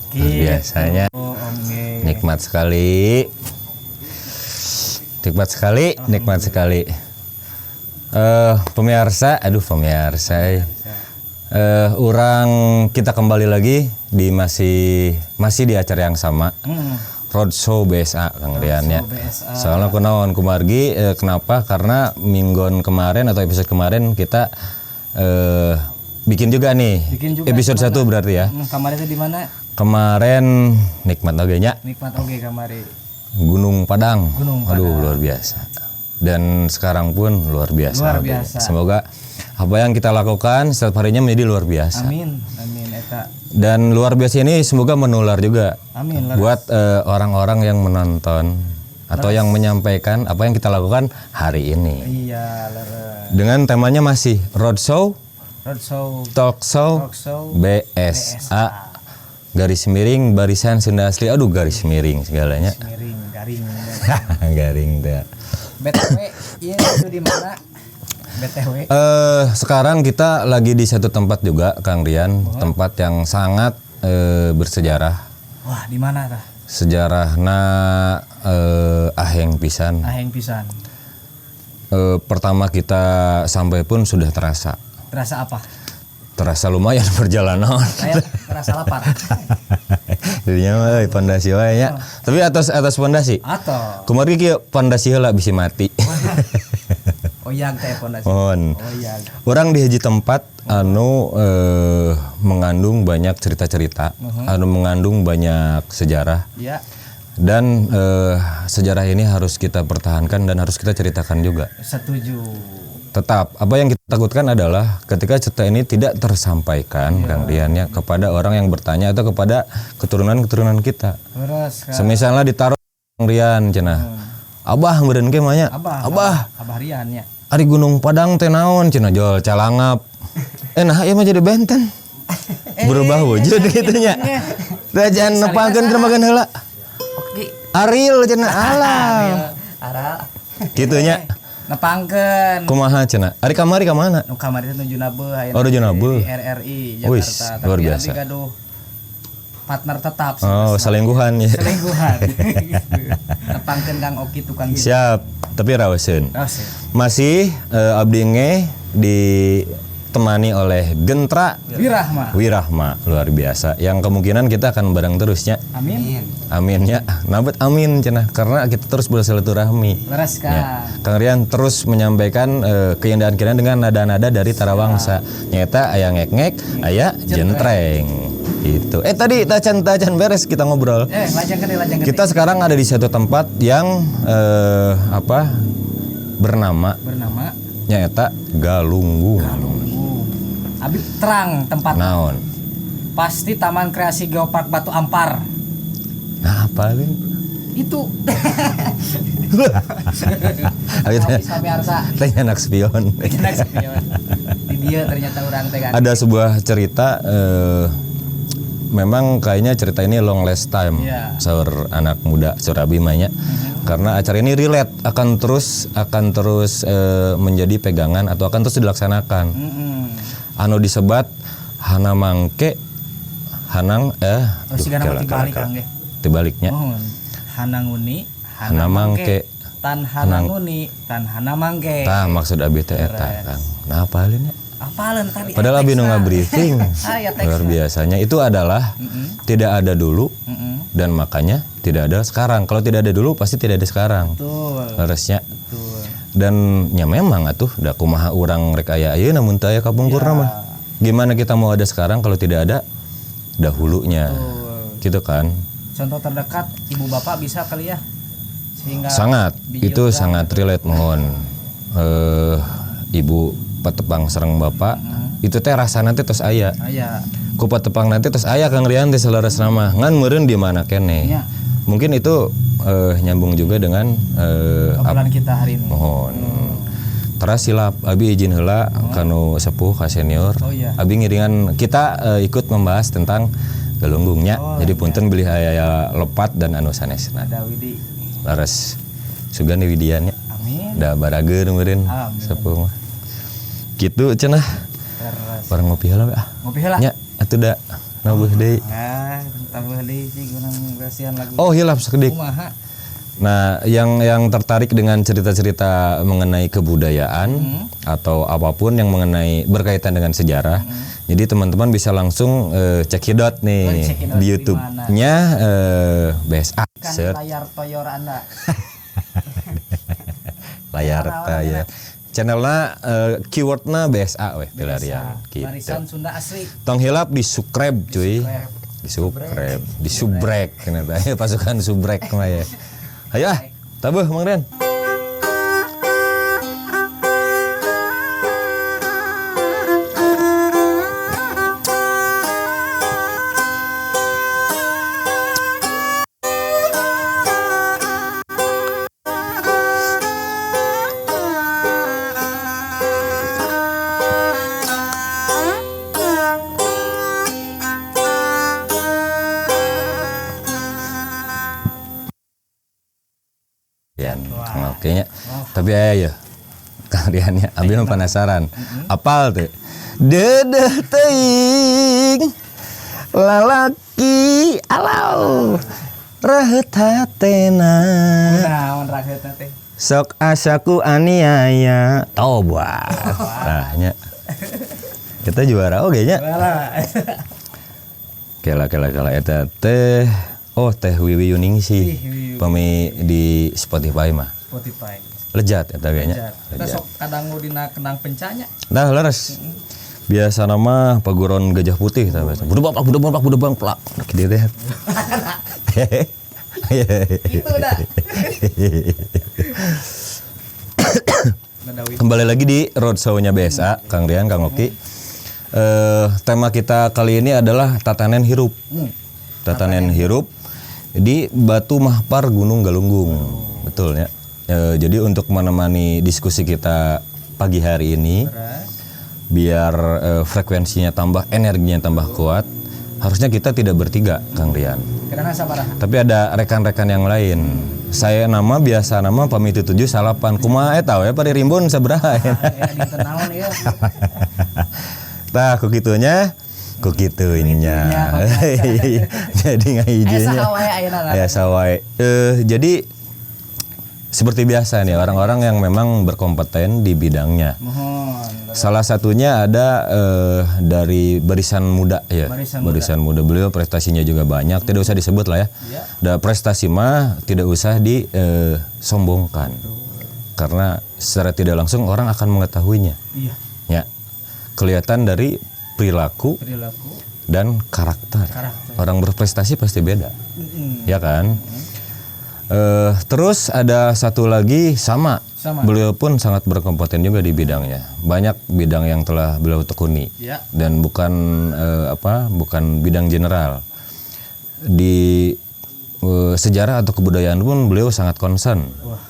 Luar biasanya. Oh, Om Nge. Nikmat sekali. Nikmat sekali, nikmat sekali. Pemirsa, aduh pemirsa. Urang kita kembali lagi di masih masih di acara yang sama. Roadshow BSA, Kang Rian, ya. BSA. Soalnya kunaon kumargi, kenapa? Karena minggon kemarin atau episode kemarin kita bikin juga nih. Bikin juga. Episode 1 berarti ya. Kemarin itu di mana? Kemarin nikmat oge nya. Nikmat oge kamari. Gunung Padang. Gunung. Aduh, luar biasa. Dan sekarang pun luar biasa. Luar Oke. biasa. Semoga apa yang kita lakukan setiap harinya menjadi luar biasa. Amin. Amin eta. Dan luar biasa ini semoga menular juga Amin. Leres. buat orang-orang yang menonton atau yang menyampaikan apa yang kita lakukan hari ini. Iya, leres. Dengan temanya masih Roadshow, Roadshow, Talk Show, Talk Show, BSA garis miring Barisan Sunda Asli. Aduh, garis miring segalanya. Miring, garing. Garing teh. BTW, iya itu di mana? BTW. Sekarang kita lagi di satu tempat juga, Kang Rian, tempat yang sangat bersejarah. Wah, di mana tah? Sejarahna aheng pisan. Aheng pisan. Pertama kita sampai pun sudah terasa. Terasa apa? Terasa lumayan perjalanan. Saya terasa lapar. Jadinya mah euy, pondasi wae nya. Tapi atas atas pondasi. Atau Kumargi kieu, pondasi heula bisi mati. Oh iya teh pondasi. Mohon. Oh iya. Urang di hiji tempat anu mengandung banyak cerita-cerita, anu mengandung banyak sejarah. Dan sejarah ini harus kita pertahankan dan harus kita ceritakan juga. Setuju. Tetap, apa yang kita takutkan adalah ketika cerita ini tidak tersampaikan, Kang Rian ya, kepada orang yang bertanya atau kepada keturunan-keturunan kita. Terus Kang. Semisalnya ditaruh Kang Rian cenah. Abah meureun ge mah nya. Abah. Abah, Abah Rian ya. Ari Gunung Padang teh naon cenah, jol calangap. Nah ieu mah jadi benten. Berubah wujud gitu nya. Teh jangan nepangkeun termakan heula. Oke. Ariel cenah, alah. Aral. Gitu nya. Nepangkeun. Kumaha cenah? Ari kamari ka mana? Nu kamari teh nuju nabeuh ayeuna. Oh, nuju nabeuh. Di RRI Jakarta. Wis, luar Tapi biasa. abdi gaduh partner tetap. Oh, selingkuhan ya. Selingkuhan. Nepangkeun Kang Oki tukang gitu. Siap, tapi raoseun. Oh, siap. Masih abdi nge ditemani oleh Gentra Wirahma. Wirahma, luar biasa. Yang kemungkinan kita akan bareng terusnya. Amin. Amin ya. Nabet amin cenah karena kita terus bersilaturahmi. Leres Kang. Ya. Kang Rian terus menyampaikan keindahan-keindahan dengan nada-nada dari Tarawangsa. Nyata aya ngek-ngek, aya jentreng. Itu. Tadi tacan tacan beres kita ngobrol. Lajang gede, lajang gede. Kita sekarang ada di satu tempat yang apa? Bernama Bernama nyaeta Galunggung. Abi terang tempat. Naon? Pasti Taman Kreasi Geopark Batu Ampar. Nah, apa nih? Itu. Abi tanya, Sami arsa. Tanya anak spion. Anak spion. Di dia ternyata orang teh kan. Ada sebuah cerita, memang kayaknya cerita ini long last time saur anak muda, saur abi mah nya. Karena acara ini relate akan terus menjadi pegangan atau akan terus dilaksanakan. Anu disebat hana mangke hanang Oh, sigana duh, mah kela, tibalik, kela, Kang, ge. Tibaliknya. Mohon. Hananguni, Hana mangke. Tan hananguni, tan hana mangke. Tah, maksud abi teh eta, Kang. Nah, apa ya? Apaleun tadi? Padahal abi nu briefing. Ah, ya, teksna. Luar biasanya itu adalah tidak ada dulu dan makanya tidak ada sekarang. Kalau tidak ada dulu pasti tidak ada sekarang. Betul. Harusnya. Betul. Dan ya memang atuh da kumaha urang rek aya ayeuna mun teu aya kapungkurna mah. Gimana kita mau ada sekarang kalau tidak ada dahulunya? Betul. Gitu kan? Contoh terdekat ibu bapak bisa kali ya. Sehingga Sangat biji itu urang. Sangat relate, mohon. Ibu patepang sareng bapak itu teh rasana teh tos aya. Aya. Ku patepang nanti tos aya Kang Rian teh selaras nama ngan meureun di mana keneh. Mungkin itu nyambung juga dengan Obrolan kita hari ini. Mohon. Teras silap abi izin heula kanu sepuh ka senior. Oh, iya. Abi ngiringan kita ikut membahas tentang Galunggungnya. Oh, Jadi punten bilih aya lepat dan anu sanesna. Ada Widi. Laras sugan di Widiannya. Amin. Da barageur meureun Amin. sepuh mah. Gitu cenah. Terus Barang ngopi heula we ah. ngopi heula. Nya atuh da Nabuh deui. Ah, tambah deui sih urang kasihan lagu. Oh, hilap sakedik. Kumaha? Nah, yang tertarik dengan cerita-cerita mengenai kebudayaan atau apapun yang mengenai berkaitan dengan sejarah, jadi teman-teman bisa langsung cekidot nih Oh, cekidot di di YouTube-nya BSA. Kan Search layar toyor Anda. Layar tayar. Channelnya keywordnya BSA weh pilarian gitu. Barisan Sunda Asli. Tong hilap di subscribe cuy. Di subscribe, di subrek kenapa? Pasukan subrek mah ya. Ayo ah, tabuh Mang Rian. Rian, oke nya. Tapi aya ya. Kang Rian ya, abi mah penasaran. Apal tuh. Dedeh teuing lalaki alau raheut hatena. Naon raheutna teh? Sok asaku aniaya tobat. Tah nya. Kita juara oge nya. Juara. Kela kela kela eta teh oh teh Wiwi Yuningsih. Pami di Spotify mah. Spotify. Lejat eta ge nya. Kita sok kadang dina kenang pencanya. Nah, leres. Biasa nama paguron gajah putih tah biasa. Budebang plak budebang plak. Kitu teh. Itu dah. Kembali lagi di roadshow-nya BSA, Kang Rian, Kang Oki. Tema kita kali ini adalah tatanen hirup. Tatanen hirup di Batu Mahpar Gunung Galunggung. Betul ya. Jadi untuk menemani diskusi kita pagi hari ini, biar frekuensinya tambah, energinya tambah kuat, harusnya kita tidak bertiga, Kang Rian. Tapi ada rekan-rekan yang lain. Saya nama biasa nama pamit 7 salapan. Kumaha eta we pari rimbun sabaraha. Tah ku kitunya, ku kitunya. Jadi ngahijinya. Aya sawae. Jadi seperti biasa nih orang-orang yang memang berkompeten di bidangnya. Salah satunya ada dari Barisan Muda ya. Barisan Muda. Beliau prestasinya juga banyak, tidak usah disebut lah ya. Da prestasi mah tidak usah disombongkan. Karena secara tidak langsung orang akan mengetahuinya. Iya. Ya. Kelihatan dari perilaku dan karakter. Orang berprestasi pasti beda. Ya kan? Terus ada satu lagi sama. Beliau pun sangat berkompeten juga di bidangnya. Banyak bidang yang telah beliau tekuni. Ya. Dan bukan bukan bidang general. Di sejarah atau kebudayaan pun beliau sangat concern. Wah.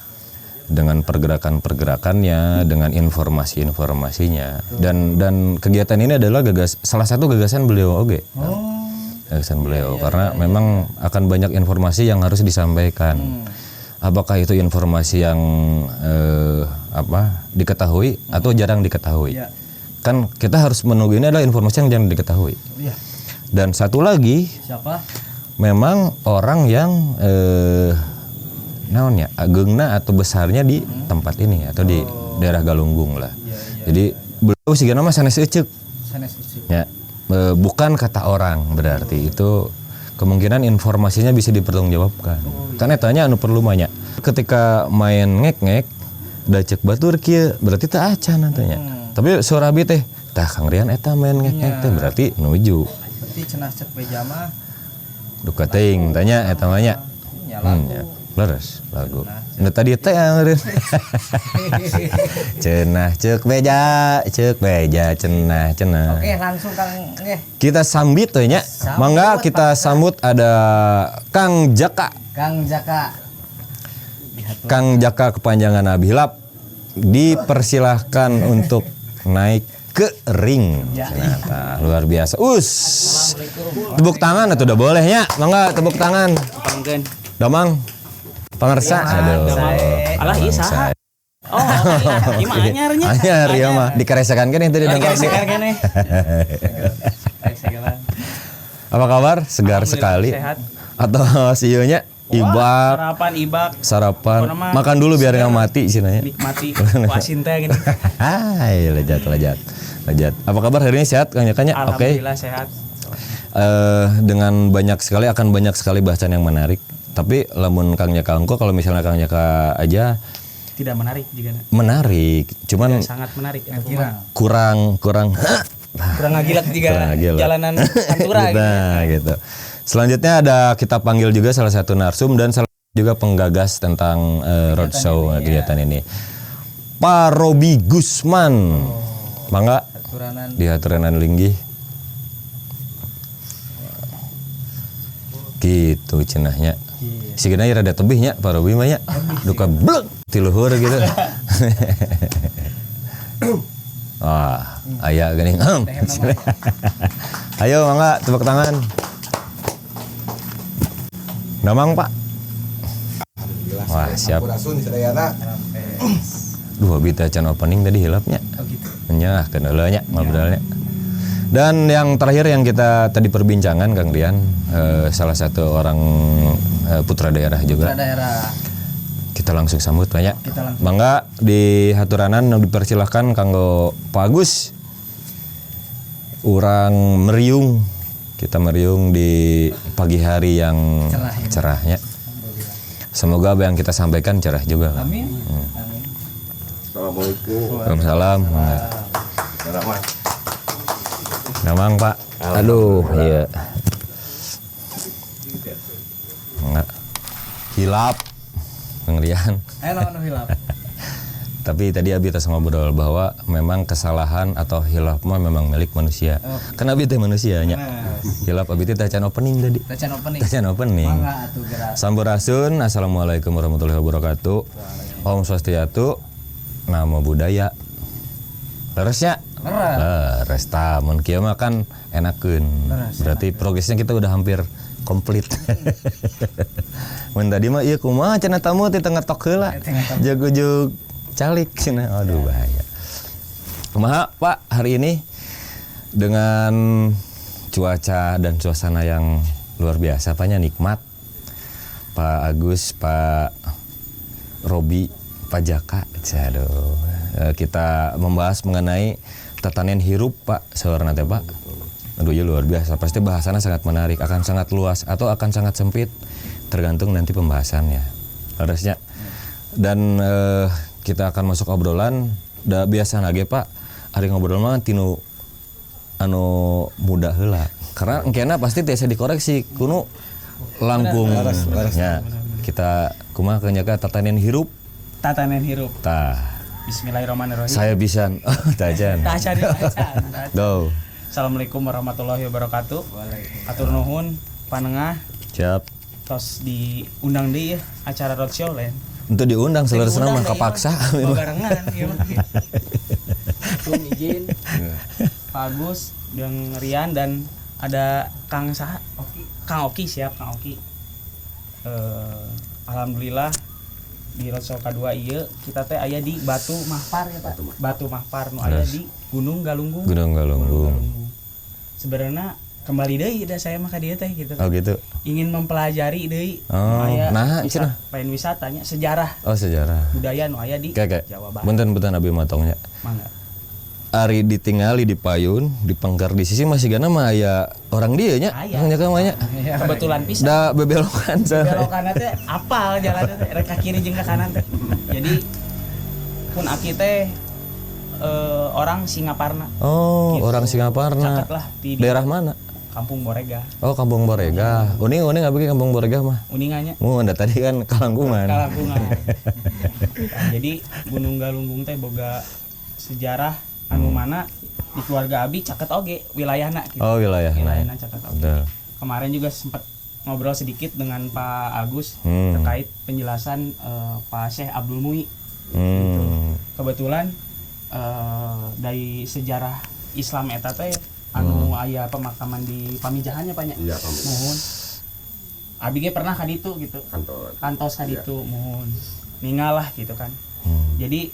Dengan pergerakan-pergerakannya, dengan informasi-informasinya. Dan kegiatan ini adalah salah satu gagasan beliau oge. Oh. Gagasan beliau karena memang akan banyak informasi yang harus disampaikan. Apakah itu informasi yang diketahui atau jarang diketahui? Ya. Kan kita harus menunggu ini adalah informasi yang jarang diketahui. Ya. Dan satu lagi, siapa? Memang orang yang naonnya agengna atau besarnya di tempat ini atau di daerah Galunggung lah. Ya, ya, jadi beliau sigana mah sanes eceuk. Sanes eceuk. Ya. Bukan kata orang berarti itu kemungkinan informasinya bisa dipertanggungjawabkan. Karena tanya anu perlu banyak. Ketika main ngek-ngek da ceuk batur kieu berarti teu acan tanya. Tapi suara abi teh tah Kang Rian eta main ngek-ngek teh berarti nuju. Berarti cenah cek beja mah duka teuing tanya eta mah nya. Ya, leres lagu. Nah tadi teh eureun. Cenah ceuk beja cenah cenah. Oke, langsung Kang nggih. Kita sambit teh nya. Mangga kita sambut ada Kang Jaka. Kang Jaka. Kang Jaka kepanjangan Abi Hilap dipersilahkan untuk naik ke ring. Ya. Nah, luar biasa. Us. Tepuk tangan atau udah boleh nya? Mangga tepuk tangan. Damang. Pangersa. Aduh. Alah ieu saha? Oh, ieu mah anyar nya. Anyar ieu mah dikeresekan keneh tadi dongkap sih. Dikeresekan keneh. Apa kabar? Segar sekali. Sehat. Atau ieu nya ibak. Sarapan ibak. Sarapan. Makan dulu biar nggak mati cenah nya. Nikmati puasin teh gini. Hai, lejat lejat. Lejat. Apa kabar hari ini, sehat Kang Jakanya? Oke. Alhamdulillah sehat. Dengan banyak sekali akan banyak sekali bahasan yang menarik. Tapi lamun Kang Jaka engko, kalau misalnya Kang Jaka aja tidak menarik juga. Menarik, cuman ya, sangat menarik. Kurang kurang kurang ngagilak juga kurang ngagilak. Jalanan Pantura gitu. Nah, gitu. Selanjutnya ada kita panggil juga salah satu narsum dan salah juga penggagas tentang roadshow kegiatan ini. Pak Robi Gusman. Mangga Aturanan. Di haturanan linggih. Gitu cenah nya. Sigana ieu rada tebih nya Pak Robi mah nya. Duka blek ti luhur gitu. Wah, aya geuning. Ayo mangga tepuk tangan. Damang, Pak. Wah, siap. Sampurasun sadayana. Duh, abi teh can opening tadi hilap nya. Oh gitu. Nya, keun nya ngobrolnya. Dan yang terakhir yang kita tadi perbincangan Kang Rian, salah satu orang putra daerah juga. Putra daerah. Kita langsung sambut banyak. Kita langsung. Mangga di haturanan dipersilahkan kanggo Pak Agus. Urang meriung. Kita meriung di pagi hari yang cerah ya. Cerahnya. Semoga apa yang kita sampaikan cerah juga. Amin. Amin. Assalamualaikum. Waalaikumsalam. Mangga. Rahmat. Damang, Pak. Aduh, iya. Mangga. Hilap. Kang Rian. Ayo naon nu hilap? Tapi tadi Abi tas ngobrol bahwa memang kesalahan atau hilap mah memang milik manusia. Kan Abi teh manusia nya. Hilap Abi teh tacan opening tadi. Tacan opening. Tacan opening. Mangga atuh gerak. Sampurasun, assalamualaikum warahmatullahi wabarakatuh. Om Swastiastu, namo buddhaya. Leres nya? Leres. Leres tah, mun kieu mah kan enakeun. Berarti progresnya kita udah hampir komplit. Mun tadi mah ieu kumaha cenah tamu teh teu ngetok heula. Jagujug calik cenah. Aduh bahaya. Kumaha Pak hari ini dengan cuaca dan suasana yang luar biasa, Paknya nikmat. Pak Agus, Pak Robi, Pak Jaka, aduh. Kita membahas mengenai tatanen hirup Pak, saurna teh Pak. Aduh ya luar biasa, pasti bahasannya sangat menarik, akan sangat luas atau akan sangat sempit, tergantung nanti pembahasannya. Harusnya. Dan kita akan masuk obrolan, da biasa lagi Pak, hari ngobrol mah tinu anu muda heula. Karena engkena pasti tiasa dikoreksi ku nu langkung. Ya, kita kumaha kenyaga tatanen hirup. Tatanen hirup. Tah. Bismillahirrahmanirrahim. Saya bisa. Oh, tajan. Tacan, tacan. Go. Assalamualaikum warahmatullahi wabarakatuh. Atur nuhun panengah Siap. Tos diundang deui ya acara roadshow lain. Untuk diundang seleresna mah kepaksa. Barengan ieu mah. Tum izin. Pak Agus, dan Rian dan ada Kang Saha? Oki. Kang Oki, siap Kang Oki. Alhamdulillah di roadshow K2 ieu kita teh aya di Batu Mahpar ya Pak. Batu Mahpar nu aya di Gunung Galunggung. Gunung Galunggung. Sebenarnya kembali deui da saya mah ka dieu teh gitu. Oh gitu. Ingin mempelajari deui Oh, aya nah, cenah. Lain wisatanya sejarah Oh sejarah. budaya nu aya di Oke, oke. Jawa Barat. Punten punten abi motongnya. Mangga. Ari ditingali di payun, di pengker di sisi masih gana mah aya orang dieu nya. Aya. Kang Jaka mah nya. Kebetulan pisan. Da bebelokan sana. Belokanna teh apal jalanna teh rek ka kiri jeung ka kanan teh. Jadi pun aki teh orang Singaparna. Oh, Gitu. orang Singaparna. Caket lah di Daerah mana? Kampung Borega. Oh, Kampung Borega. Uning uning abi Kampung Borega mah. Uningannya Mun da tadi kan Kalangkungan. Kalangkungan. Nah, jadi Gunung Galunggung teh boga sejarah anu mana di keluarga abi caket oge wilayahna gitu. Oh, wilayahna. Wilayahna caket oge. Betul. Kemarin juga sempat ngobrol sedikit dengan Pak Agus terkait penjelasan Pak Syekh Abdul Mui. Gitu. Kebetulan dari sejarah Islam eta teh anu aya pemakaman di Pamijahannya Pak nya. Iya, Pamijahan. Muhun. Abi ge pernah ka ditu gitu. Kantor. Kantos ka ditu muhun. Ningal lah gitu kan. Jadi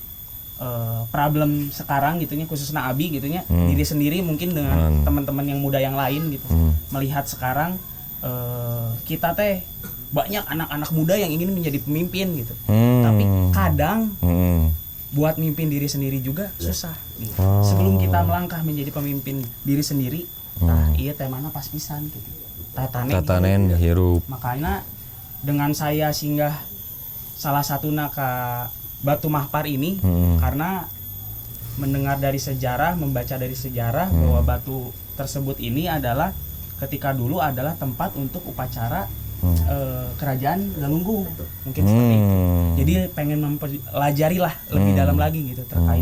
Problem sekarang gitu nya, khususnya Abi gitu nya, diri sendiri mungkin dengan teman-teman yang muda yang lain gitu, melihat sekarang kita teh banyak anak-anak muda yang ingin menjadi pemimpin gitu, tapi kadang buat mimpin diri sendiri juga susah gitu. Sebelum kita melangkah menjadi pemimpin diri sendiri, nah iya, temana pas pisan gitu, tatanen. Tatanen hirup. Makanya dengan saya singgah salah satu ke Batu Mahpar ini karena mendengar dari sejarah, membaca dari sejarah bahwa batu tersebut ini adalah ketika dulu adalah tempat untuk upacara kerajaan Galunggung, mungkin seperti itu. Jadi pengen mempelajari lah lebih dalam lagi gitu terkait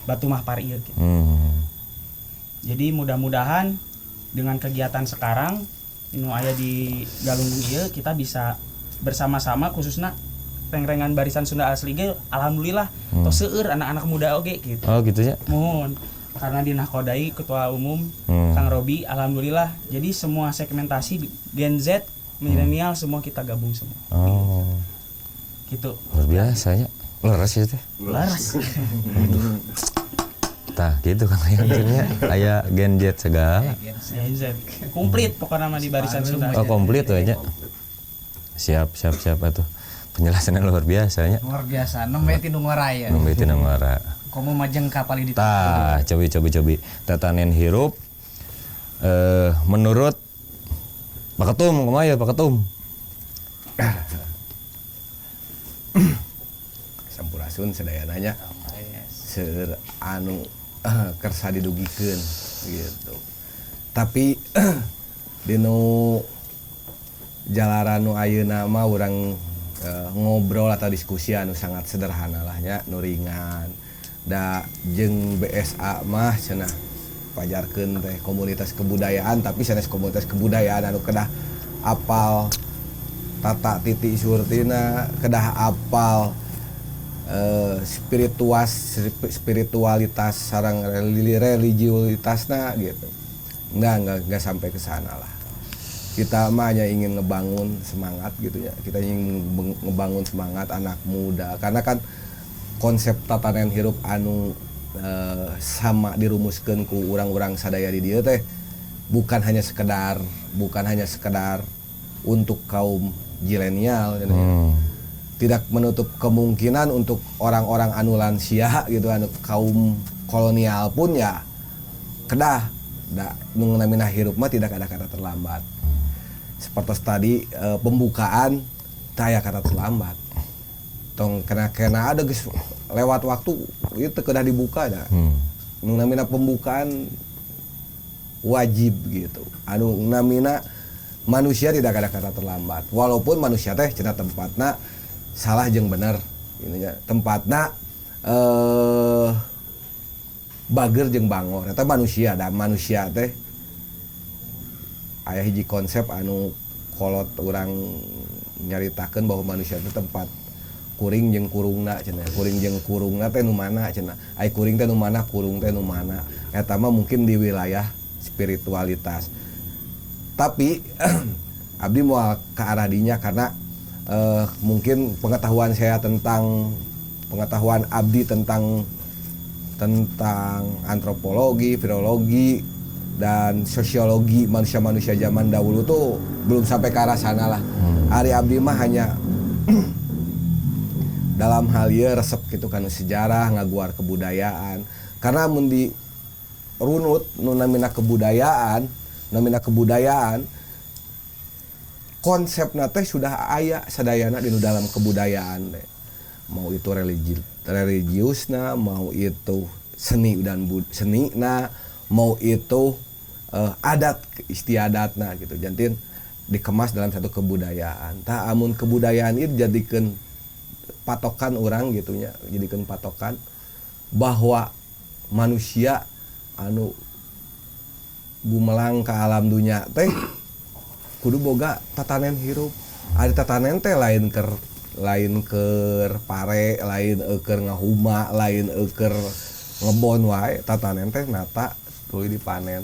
Batu Mahpar ieu gitu. Jadi mudah-mudahan dengan kegiatan sekarang nu aya di Galunggung ieu kita bisa bersama-sama, khususnya rengrengan Barisan Sunda Asli ge alhamdulillah tos seueur anak-anak muda oge gitu. Oh gitu ya. Mohon karena dinakodai ketua umum Kang Robi, alhamdulillah jadi semua segmentasi Gen Z, milenial, semua kita gabung semua. Oh, gitu. Luar biasa ya. Leres ya teh. Leres. Tah gitu kan aya nya, aya Gen Z segala. Gen Z komplit pokoknya mah di Barisan Sunda. Oh, komplit tuh nya. Siap, siap, siap atuh. Penjelasannya luar biasa nya. Luar biasa, nembe ti nu ngora ya. Nembe ti nu ngora. Komo majeng kapal di Tah, cobi cobi cobi. Tatanen hirup menurut Pak Ketum, kumaha ya, Pak Ketum? Sampurasun sadayana nya. Seueur anu kersa didugikeun gitu. Tapi dinu jalaran nu ayeuna mah urang ngobrol atau diskusi anu sangat sederhana lah nya, nu ringan. Da jeung BSA mah cenah pajarkeun teh komunitas kebudayaan, tapi sanes komunitas kebudayaan anu kedah apal tata titi surtina, kedah apal spiritualitas sareng religiulitasna gitu. Enggak sampai ke sana lah. Kita mah hanya ingin ngebangun semangat gitu ya. Kita ingin ngebangun semangat anak muda karena kan konsep tatanan hirup anu sama dirumuskeun ku urang-urang sadaya di dieu teh bukan hanya sekedar untuk kaum zilenial gitu ya. Tidak menutup kemungkinan untuk orang-orang anu lansia gitu, anu kaum kolonial pun ya kedah da nu namina hirup mah tidak ada kata terlambat. Seperti tadi pembukaan, taya kata terlambat. Tong kena kena ada geus lewat waktu itu kedah dibuka dah. Nu namina pembukaan wajib gitu. Anu namina manusia tidak ada kata terlambat. Walaupun manusia teh cenah tempatna salah jeung bener gitu nya. Tempatna bager jeung bangor. Eta manusia da manusia teh aya hiji konsep anu kolot urang nyaritakeun bahwa manusia itu tempat kuring jeung kurungna cenah. Kuring jeung kurungna teh nu mana cenah? Ai kuring teh nu mana, kurung teh nu mana? Eta mah mungkin di wilayah spiritualitas. Tapi abdi moal ke arah dinya karena mungkin pengetahuan saya tentang pengetahuan abdi tentang tentang antropologi, filologi, dan sosiologi manusia-manusia zaman dahulu tuh belum sampai ke arah sana lah. Ari abdi mah hanya dalam hal ieu resep gitu kan sejarah, ngaguar kebudayaan. Karena mun di runut nu namina kebudayaan konsepna teh sudah aya sadayana di nu dalam kebudayaan teh. Mau itu religiusna, mau itu seni dan seni na, mau itu adat istiadatna gitu. Janten dikemas dalam satu kebudayaan. Tah amun kebudayaan itu jadikan patokan orang gitu nya, jadikan patokan bahwa manusia anu gumelang ke alam dunia teh kudu boga tatanen hirup. Ada tatanen teh lain keur pare, lain keur ngahuma, lain keur ngebon wae. Tatanen teh nata tuluy dipanen.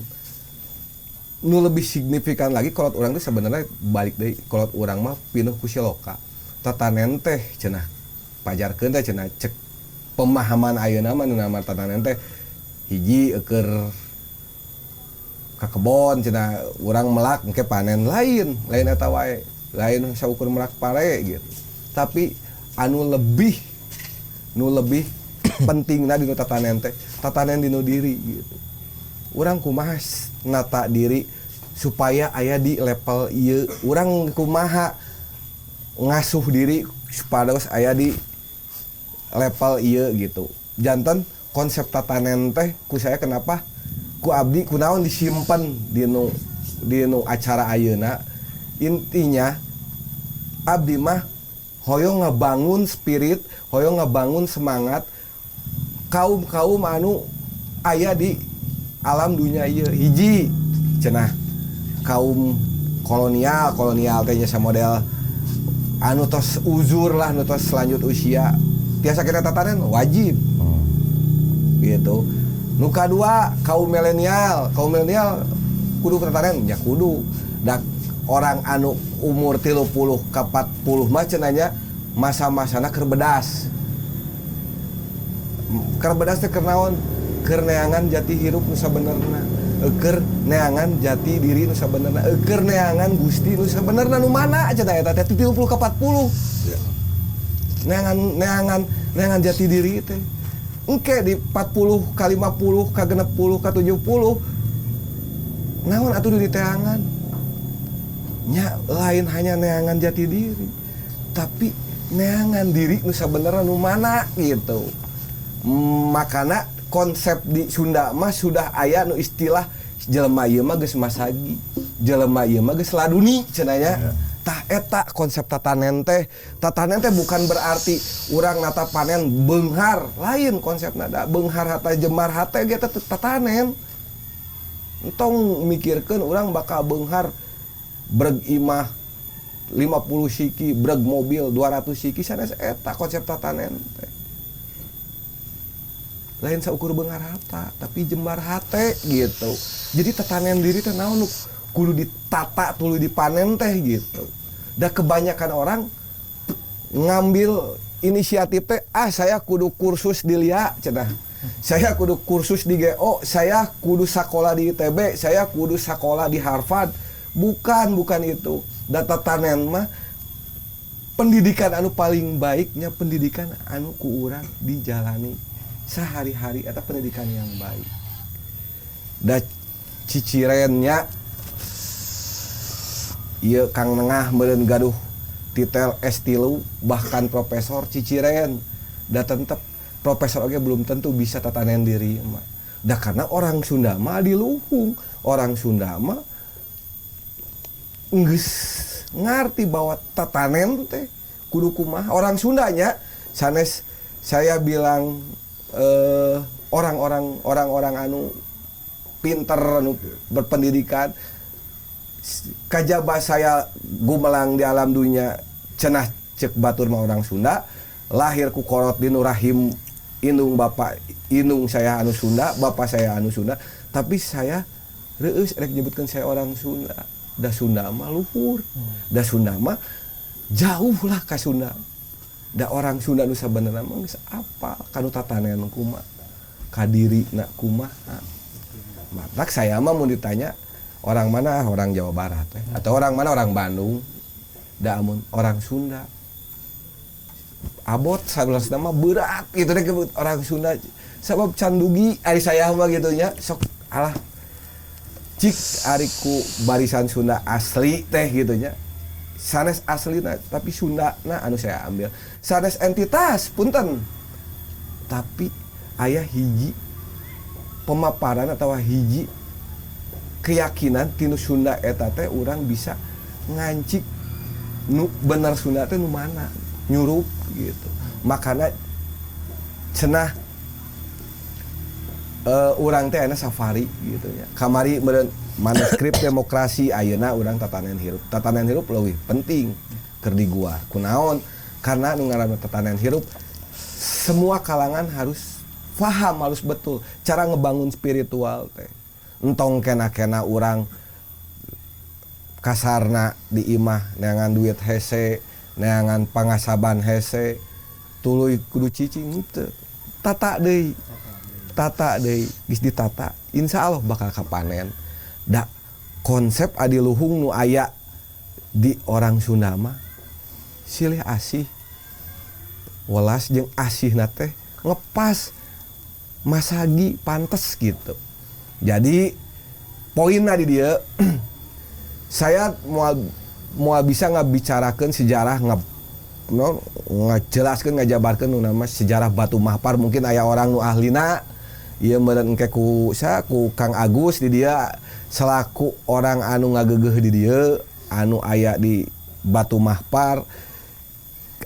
Nu lebih signifikan lagi kolot urang teh sebenarnya balik deui, kolot urang mah pinuh ku siloka. Tatanen teh cenah pajarkeun teh cenah cek Pemahaman ayeuna mah nu nama tatanen teh hiji keur ka kebon cenah, urang melak engke panen. Lain, lain eta wae, lain saukur melak pare gitu, tapi anu lebih, nu lebih pentingna dinu tatanen teh tatanen dinu diri gitu. Urang kumaha nata diri supaya aya di level ieu, urang kumaha ngasuh diri supados aya di level ieu gitu. Janten konsep tatanen teh ku saya, kenapa ku abdi kunaon disimpan di nu acara ayeuna, intinya abdi mah hoyong ngebangun spirit, hoyong ngebangun semangat kaum kaum anu aya di alam dunia ieu. Hiji cenah kaum kolonial. Kolonial teh nya model anu tos uzur lah, anu tos lanjut usia, tiasa kita tatanen, wajib gitu. Nu kadua kaum milenial. Kaum milenial kudu tatanen ya, kudu. Da orang anu umur 30 ke 40 mah cenah nya masa-masana keur bedas. Keur bedas teh keur naon? Keur neangan jati hirup nu sabenerna, keur neangan jati diri nu sabenerna, keur neangan Gusti nu sabenerna nu mana cenah. Eta teh 30 ke 40 neangan neangan neangan jati diri teh. Engke di 40 ke 50 ke 60 ke 70 naon atuh di teangan nya? Lain hanya neangan jati diri, tapi neangan diri nu sabenerna nu mana gitu. Makana konsep di Sunda mah sudah aya nu istilah jelema ieu mah geus masagi, jelema ieu mah geus laduni cenah nya. Tah, eta konsep tatanen teh. Tatanen teh bukan berarti urang nata panen beunghar, lain konsepna. Da beunghar hate, jembar hate ge teh tatanen. Entong mikirkeun urang bakal beunghar, breg imah 50 siki, breg mobil 200 siki, sanes eta konsep tatanen teh. Lain saukur beunghar harta, tapi jembar hate gitu. Jadi tatanen diri teh naon nu kudu ditata tuluy dipanen teh gitu. Da kebanyakan orang ngambil inisiatif teh, "Ah, saya kudu kursus di LIA," cenah, "saya kudu kursus di GO, saya kudu sekolah di ITB, saya kudu sekolah di Harvard." Bukan, bukan itu. Da tatanen mah pendidikan anu paling baiknya pendidikan anu ku urang dijalani sehari-hari, atau pendidikan yang baik. Da cicirennya ieu Kang Nengah meureun gaduh titel S3, bahkan profesor, ciciren da tetep profesor oge belum tentu bisa tatanen diri mah. Da karena orang Sunda mah adiluhung, orang Sunda mah geus ngarti bahwa tatanen teh kudu kumaha. Orang Sundanya sanes saya bilang orang-orang orang-orang anu pinter, anu berpendidikan, kajaba saya gumelang di alam dunia cenah cek batur mah orang Sunda, lahir ku kolot di rahim indung bapak, indung saya anu Sunda, bapak saya anu Sunda, tapi saya reueus rek nyebutkeun saya orang Sunda. Da Sunda mah luhur, da Sunda mah jauh lah ka Sunda. Da orang Sunda nu sabenerna mah geus apal kanu tatanen kumaha, ka dirina kumaha. Matak saya mah mun ditanya orang mana, orang Jawa Barat eh, atau orang mana, orang Bandung. Da amun orang Sunda abot 11 nama berat gitu deh orang Sunda, sabab can dugi ari saya mah gitu nya. Sok alah cik ari ku barisan Sunda asli teh gitu nya, sanes asli nah, tapi Sunda nah anu saya ambil sanes entitas, punten, tapi aya hiji pemaparan atau hiji keyakinan tinu Sunda eta teh urang bisa ngancik nu bener Sunda teh nu mana, nyurup gitu. Makanya cenah urang teh aya safari gitu ya. Kamari meureun manuskrip demokrasi, ayeuna urang tatanan hirup. Tatanan hirup leuwih penting keur di gua. Kunaon? Karena nu ngaranna tatanan hirup semua kalangan harus paham, harus betul cara ngebangun spiritual teh. Entong kena-kena urang kasarna di imah neangan duit hese, neangan pangasaban hese, tuluy kudu cicing, henteu. Tata deui. Tata deui, geus ditata, insya Allah bakal kapanen. Da konsep adiluhung nu aya di orang Sunda mah silih asih. Welas jeung asihna teh ngepas masagi pantes gitu. Jadi poinna di dieu saya moal moal bisa ngabicarakeun sejarah no, ngajelaskeun ngajabarkeun nu nama sejarah Batu Mahpar, mungkin aya orang nu ahlina ieu meureun engke ku sa ku Kang Agus di dia selaku orang anu ngagegeuh di dieu anu aya di Batu Mahpar.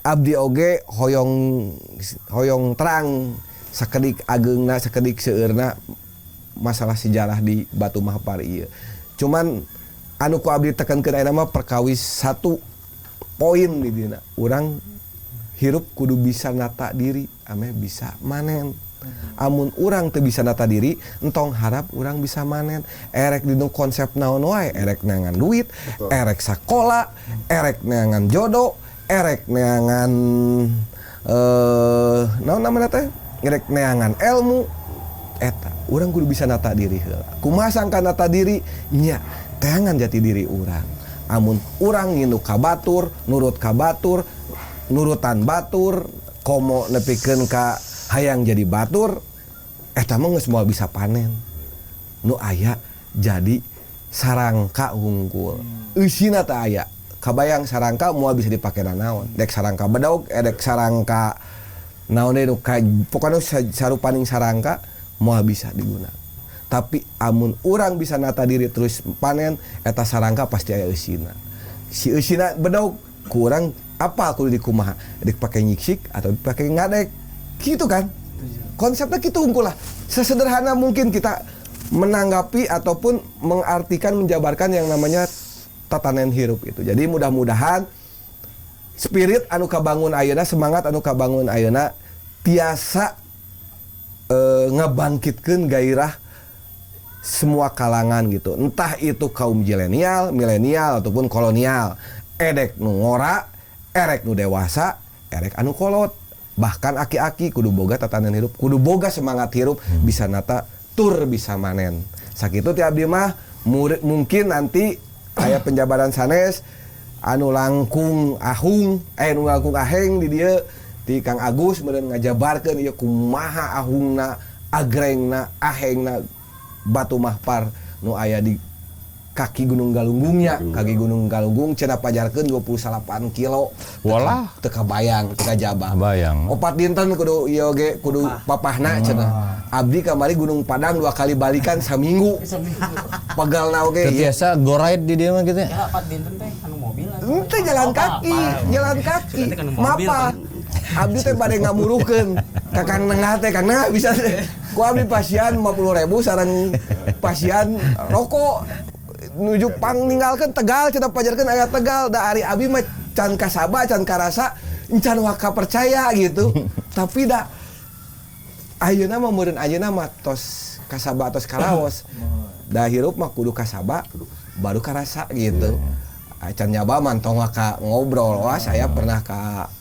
Abdi oge hoyong hoyong terang sakedik ageungna, sakedik seueurna masalah sejarah di Batu Mahpar ieu. Cuman anu ku abdi tekankeun ayeuna mah perkawis satu poin di dina. Urang hirup kudu bisa nata diri ameh bisa manen. Amun urang teu bisa nata diri, entong harap urang bisa manen. Erek dinu konsep naon wae, erek neangan duit, erek sakola, erek neangan jodoh, erek neangan naon namanya teh, erek neangan ilmu, eta urang kudu bisa nata diri heula. Kumaha sangka nata diri? Nya, teangan jati diri urang. Amun urang nginduk ka batur, nurut ka batur, nurutan batur, komo nepikeun ka hayang jadi batur, eta mah geus moal bisa panen. Nu aya jadi sarangka hungkul. Eusina teh aya. Kabayang sarangka moal bisa dipake nanaon. Dek sarangka bedog, dek sarangka naon deui nu ka, pokona sarupaning sarangka moal bisa digunakan. Tapi amun urang bisa nata diri terus panen, eta sarangka pasti aya eusina. Si eusina bedog kurang apa kudu dikumaha? Dek pake nyiksik atau dipake ngadek. Gitu kan? Konsepnya gitu unggul lah. Sesederhana mungkin kita menanggapi ataupun mengartikan, menjabarkan yang namanya tatanan hirup itu. Jadi mudah-mudahan spirit anu kabangun ayeuna, semangat anu kabangun ayeuna tiasa ngebangkitkeun gairah semua kalangan gitu. Entah itu kaum zilenial, milenial ataupun kolonial. Edek nu ngora, erek nu dewasa, erek anu kolot. Bahkan aki-aki kudu boga tatanan hirup, kudu boga semangat hirup, bisa nata tur bisa manen. Sakitu ti abdi mah, mungkin nanti aya penjabaran sanes anu langkung ahung, anu langkung aheng di dieu ti Kang Agus meureun ngajabarkeun ieu kumaha ahungna, agrengna, ahengna Batu Mahpar nu aya di kaki Gunung Galunggungnya, kaki Gunung Galunggung cenah pajarkeun 28 kilo. Walah. Teu kabayang, teu kajaba. Kabayang. 4 dinten kudu ieu ge kudu papahna cenah. Abdi kamari Gunung Padang 2 kali balikan saminggu. Pegalna oge. Teu tiasa go ride di dieu mah gitu ya. Ya 4 dinten teh anu mobil atuh. Henteu jalan Oh, kaki, apa? jalan kaki. Sudah teh kanu mobil, Mapa. kan. Abdi teh bade ngamuruhkeun. Ka Kang Nengah teh, Kang Nengah bisa teh. Ku abdi pasian 50.000 sareng pasian rokok nuju pang ninggalkeun Tegal cenah pajarkeun aya Tegal da ari abi mah can kasaba can karasa can waka percaya gitu. Tapi da ayeuna mah meureun ayeuna mah tos kasaba tos karaos. Da hirup mah kudu kasaba baru karasa gitu. Acan nyaba mah tong waka ngobrol. Wah, saya pernah ka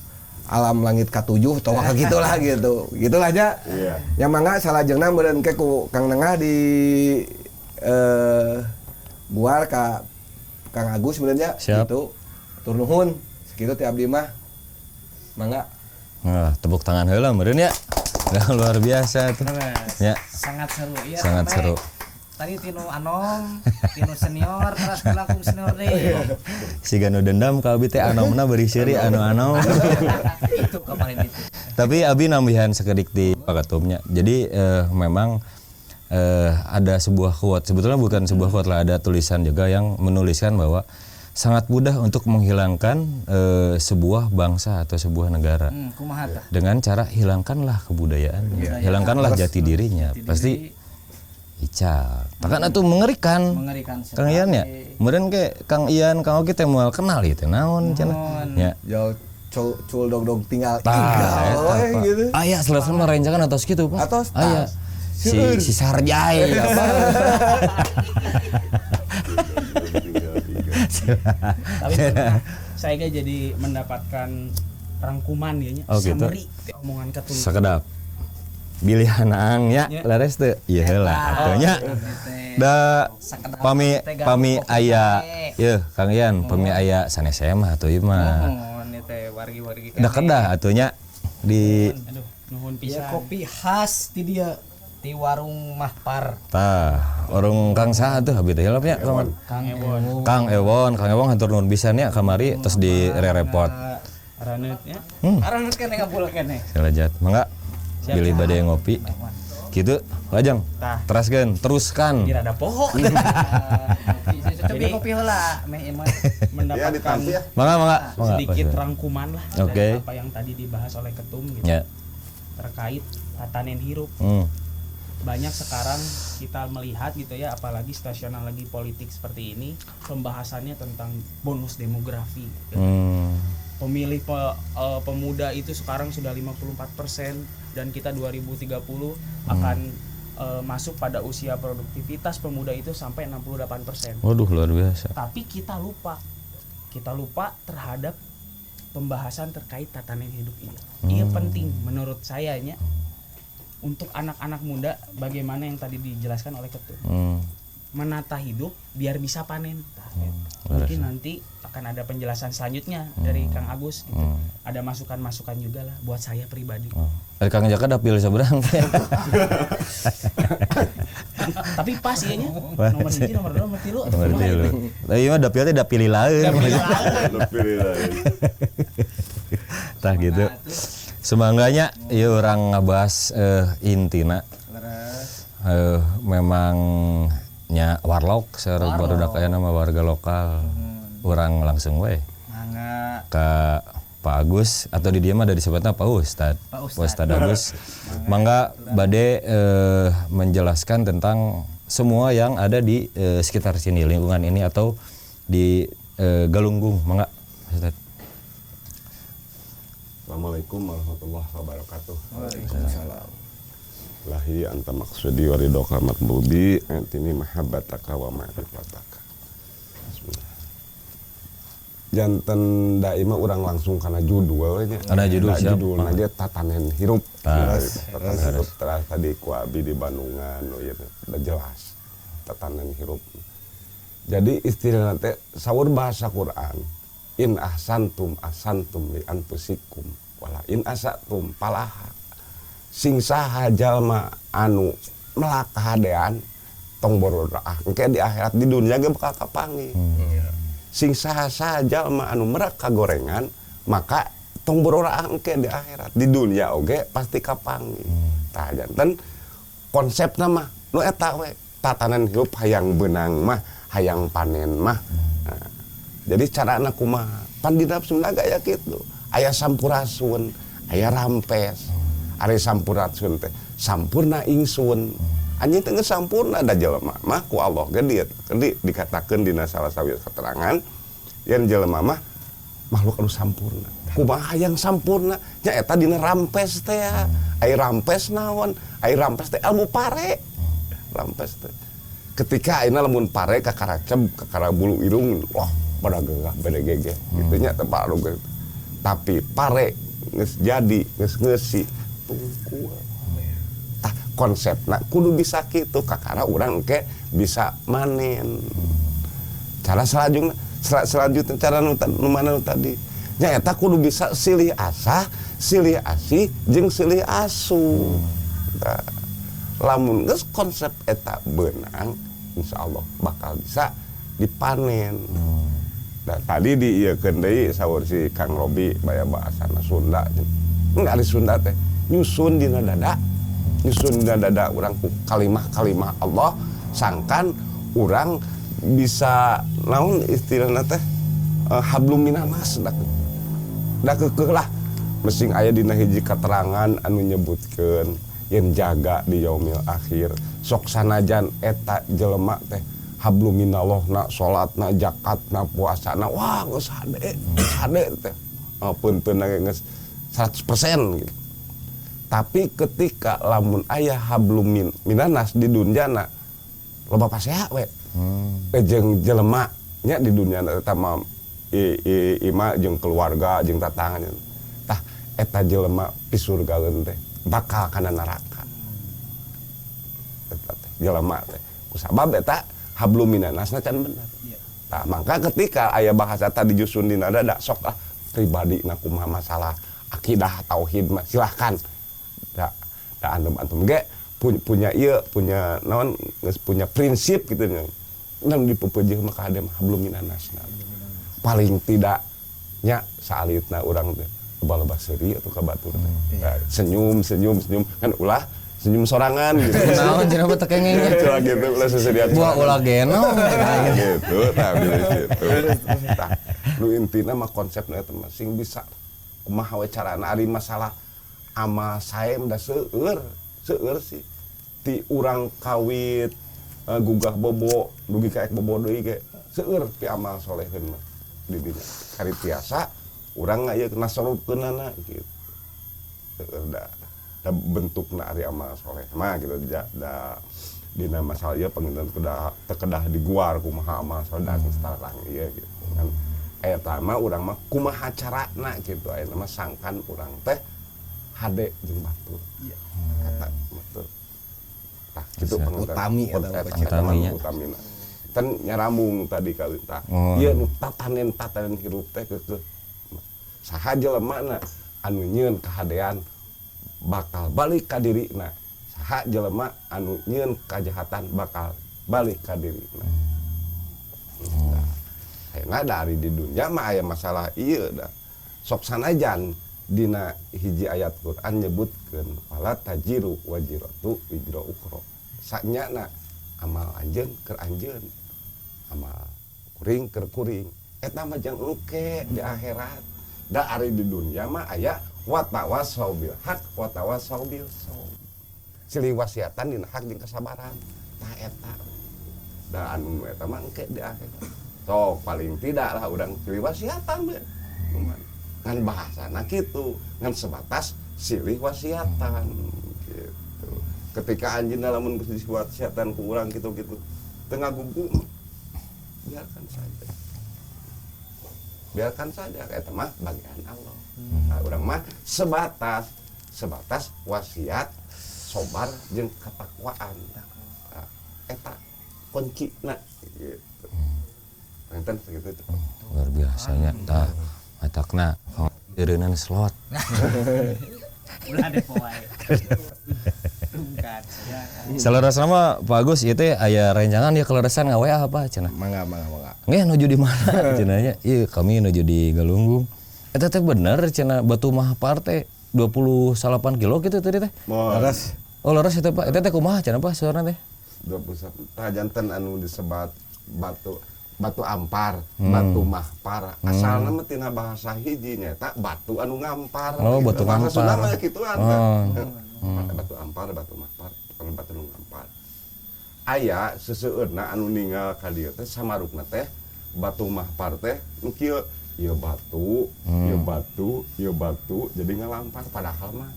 alam langit ka-7 tong waka gitulah gitu. Gitulah nya. Iya. Ya mangga salajengna meureun ke ku Kang Nengah di buar ka Kang Agus meureun nya. Siap. Gitu. Tur nuhun. Sakitu ti abdi mah. Mangga. Nah, tepuk tangan heula meureun ya. Nah, luar biasa tuh. Ya. Sangat seru ya. Sangat sampai seru. Tadi tinu anom, tinu senior, terus langkung senior deh. Siga nu dendam ka abi teh anomna beri seuri anu anom. Itu kemarin itu. Tapi abi nambihan sekedik di Pak Ketumnya. Jadi memang ada sebuah quote, sebetulnya bukan sebuah quote lah, ada tulisan juga yang menuliskan bahwa sangat mudah untuk menghilangkan sebuah bangsa atau sebuah negara. Kumaha tah? Dengan cara hilangkanlah kebudayaan, hilangkanlah jati dirinya. Jati Pasti diri. ical. Bahkan itu mengerikan. Mengerikan Kang Ian ya. sekali. Meureun ke Kang Ian, Kang Oki teh moal kenal ieu teh naon cenah. Ya. Jauh cul, cul dog dog tinggal Tah, igal eta, we, Pak. gitu. Aya selesai mah rencangan atos kitu, Pak. Atos, Aya. tah. Si Seueur. si Sarjai apa. Tapi pernah saya kayak jadi mendapatkan rangkuman ya nya. Oh, gitu. Summary omongan ketum. Sakedap. Bilihan nya leres teu? Ieu heula atuh nya. Da pami pami aya yeuh Kang Ian, pami aya sanes mah atuh ieu mah. Nuhun teh wargi-wargi. Da kedah atuh nya di Aduh, nuhun Iya pisan. kopi khas ti dieu ti warung Mahpar. Tah, warung Kang saha tuh abi teh hilap nya? Kang Ewon. Kang Ewon, Kang Ewon hatur nuhun pisan nya kamari terus di rerepot. Araneut nya. Araneut keneh ngabul keneh. Silajat. Mangga bilih bade ngopi. Gitu, lajeng. Teraskeun, teruskan. Di rada poho. Coba kopi heula meh emang mendapatkan ya. Mangga, mangga, mangga. sedikit rangkuman lah dari apa yang tadi dibahas oleh Ketum gitu. Ya. Terkait tatanen hirup. Banyak sekarang kita melihat gitu ya, apalagi situasional lagi politik seperti ini, pembahasannya tentang bonus demografi. Gitu. Pemilih pemuda itu sekarang sudah 54% dan kita 2030 akan masuk pada usia produktivitas pemuda itu sampai 68%. Waduh, luar biasa. Tapi kita lupa terhadap pembahasan terkait tatanan hidup ini. Ini penting menurut saya nya untuk anak-anak muda, bagaimana yang tadi dijelaskan oleh Ketum. Menata hidup biar bisa panen. Mungkin nanti akan ada penjelasan selanjutnya dari Kang Agus gitu. Ada masukan-masukan juga lah buat saya pribadi. Kang Jaka dapil seberang. Tapi pas iya nya. Nomor 1, nomor 2, nomor 3. Nomor 3. Tapi mah dapil teh dapil lain. Dapil lain. Tah gitu. Semangganya ieu urang ngabahas intina. Memang nya warlok secara barudak aya nama warga lokal. Urang langsung we. Mangga. Ka Pak Agus atau di dia mah ada disebutnya Pak Ustad. Pak Ustad Agus. Mangga bade menjelaskan tentang semua yang ada di sekitar sini, lingkungan ini atau di Galunggung. Mangga Ustad. Assalamualaikum warahmatullahi wabarakatuh. Waalaikumsalam. Lahi anta maksudi wa ridhoka matlubi antini mahabbataka wa ma'rifataka. Bismillah. Janten daima urang langsung kana judul nya. Kana judul siap. Judulna ge tatanen hirup. Tatanen hirup teras tadi ku abi di Bandungan ieu udah jelas. Tatanen hirup. Jadi istilahna teh saur bahasa Quran, in ahsantum ahsantum li anfusikum wala in asatum palaha. Sing saha jalma anu melak kahadean tong borodraah engke di akhirat di dunia ge bakal kapanggih. Sing saha jalma anu merak kagorengan maka tong borodraah engke di akhirat di dunia oge pasti kapanggih. Tah janten konsepna mah nu eta we tatanan hirup hayang beunang mah hayang panen mah. Nah, jadi carana kumaha pan dina Sunda gaya kitu aya sampurasun aya rampes. Ari sampurasun teh sampurna ingsun. Anjing teh geus sampurna da jelema mah ku Allah ge dikatakeun dina salah sawios keterangan yen jelema mah makhluk anu sampurna. Kumaha hayang sampurna nya eta dina rampes teh ya. Ai rampes naon? Ai rampes teh ilmu pare. Rampes teh. Ketika ayeuna lamun pare kakaraceb kakara bulu irung wah pada gegah beda gege kitu nya teh paru. Tapi pare geus jadi geus ngeusi tungkul. Tah konsepna kudu bisa kitu kakara urang engke bisa manen. Cara selanjutnya selanjutnya cara nu mana nu tadi nya eta kudu bisa silih asah, silih asih jeung silih asuh. Tah lamun geus konsep eta beunang insyaallah bakal bisa dipanen. Nah, tadi diieukeun deui saur si Kang Robi baya bahasana Sunda. Enggak ari Sunda teh nyusun dina dada, nyusun dina dada urang ku kalimah-kalimah Allah sangkan urang bisa naon istilahna teh hablum minanas da keukeuh lah mesing aya dina hiji keterangan anu nyebutkeun yen jaga di yaumil akhir sok sanajan eta jelema teh hablum minallah na salatna zakatna puasana wah geus hade hade teh punten geus 100% gitu. Tapi ketika lamun aya hablum minanas di dunyana loba pasea we. Jeung jelema nya di dunyana eta mah ima jeung keluarga jeung tatangan. Tah eta jelema pisurgaeun teh bakal kana neraka. Eta teh jelema teh. Kusabab eta hablum minannasna can bener. Nah, maka ketika aya bahasa tadi jusun dina dada sok ah pribadi na kumaha masalah akidah tauhid mah silahkan. Da, da antum antum ge punya ieu punya naon geus punya prinsip gitu nya. Dan dipepeujeuh mah ka mah hablum minannasna. Paling tidak nya saalitna urang teh loba-loba seuri atuh ka batur teh. Nah, senyum senyum senyum kan ulah senyum sorangan gitu. Naon cenah mah teu kenging nya. Ulah gitu, ulah seserian Buah sorangan. Ulah genong. Nah, gitu, nah bilih gitu. Tah, nu intina mah konsepna eta mah sing bisa kumaha we carana ari masalah amal sae da seueur, seueur sih. Ti urang kawit gugah bobo dugi ka ek bobo deui ge seueur pi amal soleheun mah di dinya. Kari tiasa urang aya nasorupkeunana gitu. Seueur da da bentukna ari amal soleh mah gitu da, da dina masalah ieu panginten kedah teu kedah diguar kumaha amal soleh da geus tarang ieu gitu kan. Eta mah urang mah kumaha carana gitu ayeuna mah sangkan urang teh hade jeung batur. Eta batur. Tah kitu panginten. Utami eta mah. Eta mah Utaminya. Utamina. Ten nyarambung tadi kali tah. Oh. Ieu nu tatanen-tatanen hirup teh keukeuh. Saha jelemana anu nyieun kahadean bakal balik ka dirina. Saha jelema anu nyieun kajahatan bakal balik ka dirina. Nah, ayeuna dari di dunia mah aya masalah ieu da. Sok sanajan dina hiji ayat Quran nyebutkeun wala taziru waziratu wizra ukhra. Sanyana amal anjeun keur anjeun. Amal kuring keur kuring. Eta mah jang engke di akhirat. Da ari di dunia mah aya watawasau bil haq watawasau bil sabr. Silih wasiatan dina hak jeung kesabaran. Tah eta. Da anu eta mah engke di akhirat. Sok paling tidak lah urang silih wasiatan we. Ngan bahasana kitu, ngan sebatas silih wasiatan gitu. Ketika anjeunna lamun geus diwasiatan ku urang kitu-kitu teu ngagugu, biarkan saja. Biarkan saja eta mah bagian Allah. Nah, urang mah sebatas sebatas wasiat sobar jeung ketakwaan. Nah, eta kuncina gitu. Enten segitu. Luar biasanya tah matakna eureunan slot. Ulah depo wae. Tungkat ya. Saleresna mah Pak Agus ieu teh aya rencangan ya kaleresan nga-WA apa cenah. Mangga, mangga, mangga. Nggih nuju di mana cenah nya? Ieu kami nuju di Galunggung. Eta teh bener cenah Batu Mahpar teh 28 kilo gitu tadi teh. Leres. Oh leres eta Pak. Eta teh kumaha cenah Pak saurna teh? 21 tah janten anu disebat batu batu ampar, batu mahpar. Asalna mah tina bahasa hiji nyaeta batu anu ngampar. Oh, gitu. Batu Bahasa Sunda ngampar. mah kituan teh. Batu ampar, batu mahpar, bukan batu nu ngampar. Aya seseueurna anu ninggal ka dieu teh samarukna teh batu mahpar teh nu kieu ieu batu, ieu batu, ieu batu jadi ngalampar padahal mah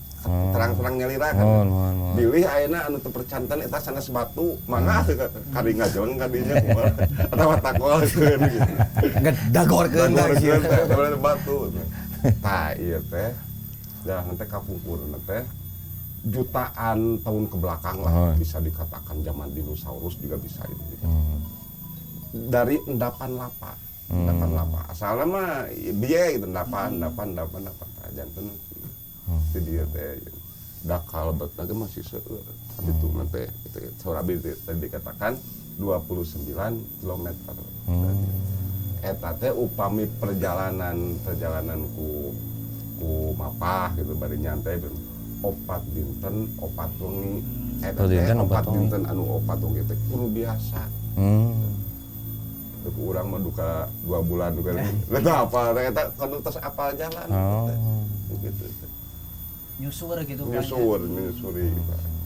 terang-terang nyalira kan. Mohon, mohon, mohon. Bilih ayeuna anu teu percanten eta sanes batu, mangga kari ngajong ka dinya kumaha atawa takolkeun gitu. Ngedagorkeun teh. Dagorkeun teh eta batu. Tah ieu teh dah nanti kapungkurna teh jutaan tahun ke belakang lah bisa dikatakan zaman dinosaurus juga bisa ini. Dari endapan lava. Endapan lava. Asalna mah bieu gitu endapan, endapan, endapan, endapan. Tah janten di dieu teh da kalebetna ge masih seueur. Tapi itu nanti itu saur abi tadi dikatakan 29 km. Eta teh upami perjalanan perjalanan ku ku mapah gitu bari nyantai 4 dinten 4 wengi eta 4 teh dinten, 4 opat wengi. Dinten anu 4 wengi teh kudu biasa. Itu ku urang mah duka 2 bulan duka eta apa eta kudu tos apal jalan teh. Gitu teh. Nyusur gitu kan. Nyusur menyusuri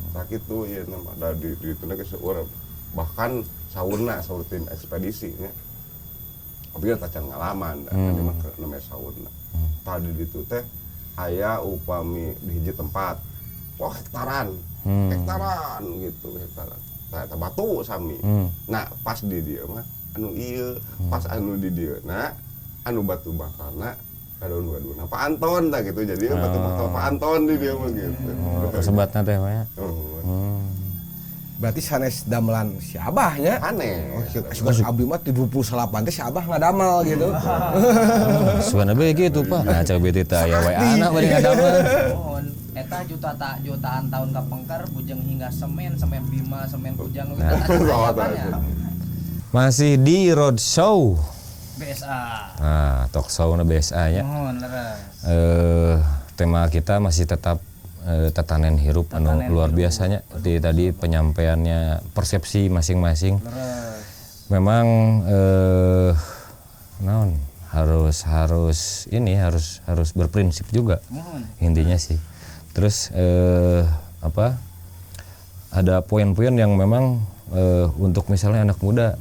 sakit tuh ya nama ada di itu lagi seueur bahkan saurna saur tim ekspedisi nya tapi kita tacan ngalaman hmm. Kan mah namanya saurna tadi di ditu teh aya upami di hiji tempat wah hektaran hektaran gitu hektaran nah eta batu sami nah pas di dieu mah anu ieu pas anu di dieu na anu batu bakalna kadon dua Pak Anton tah gitu jadi batu bakal Pak Anton di dieu mah gitu. Oh, kesebatna teh Pak ya. Oh. Berarti sanes damelan si Abah nya. Aneh. Oh, sugan abdi mah 78 teh si Abah ngadamel gitu. Sugan abdi gitu, Pak. Nah, cek beti teh aya we anak bari ngadamel. Mohon eta juta tak jutaan tahun kapengker bujeng hingga semen, semen Bima, semen Kujang gitu. Nah. Masih di Roadshow. BSA. Nah, talk show na BSA nya. Mohon leres. Tema kita masih tetap tatanan hirup anu luar biasanya di tadi penyampaiannya persepsi masing-masing. Memang naon harus harus ini harus harus berprinsip juga. Intinya sih. Terus apa? Ada poin-poin yang memang untuk misalnya anak muda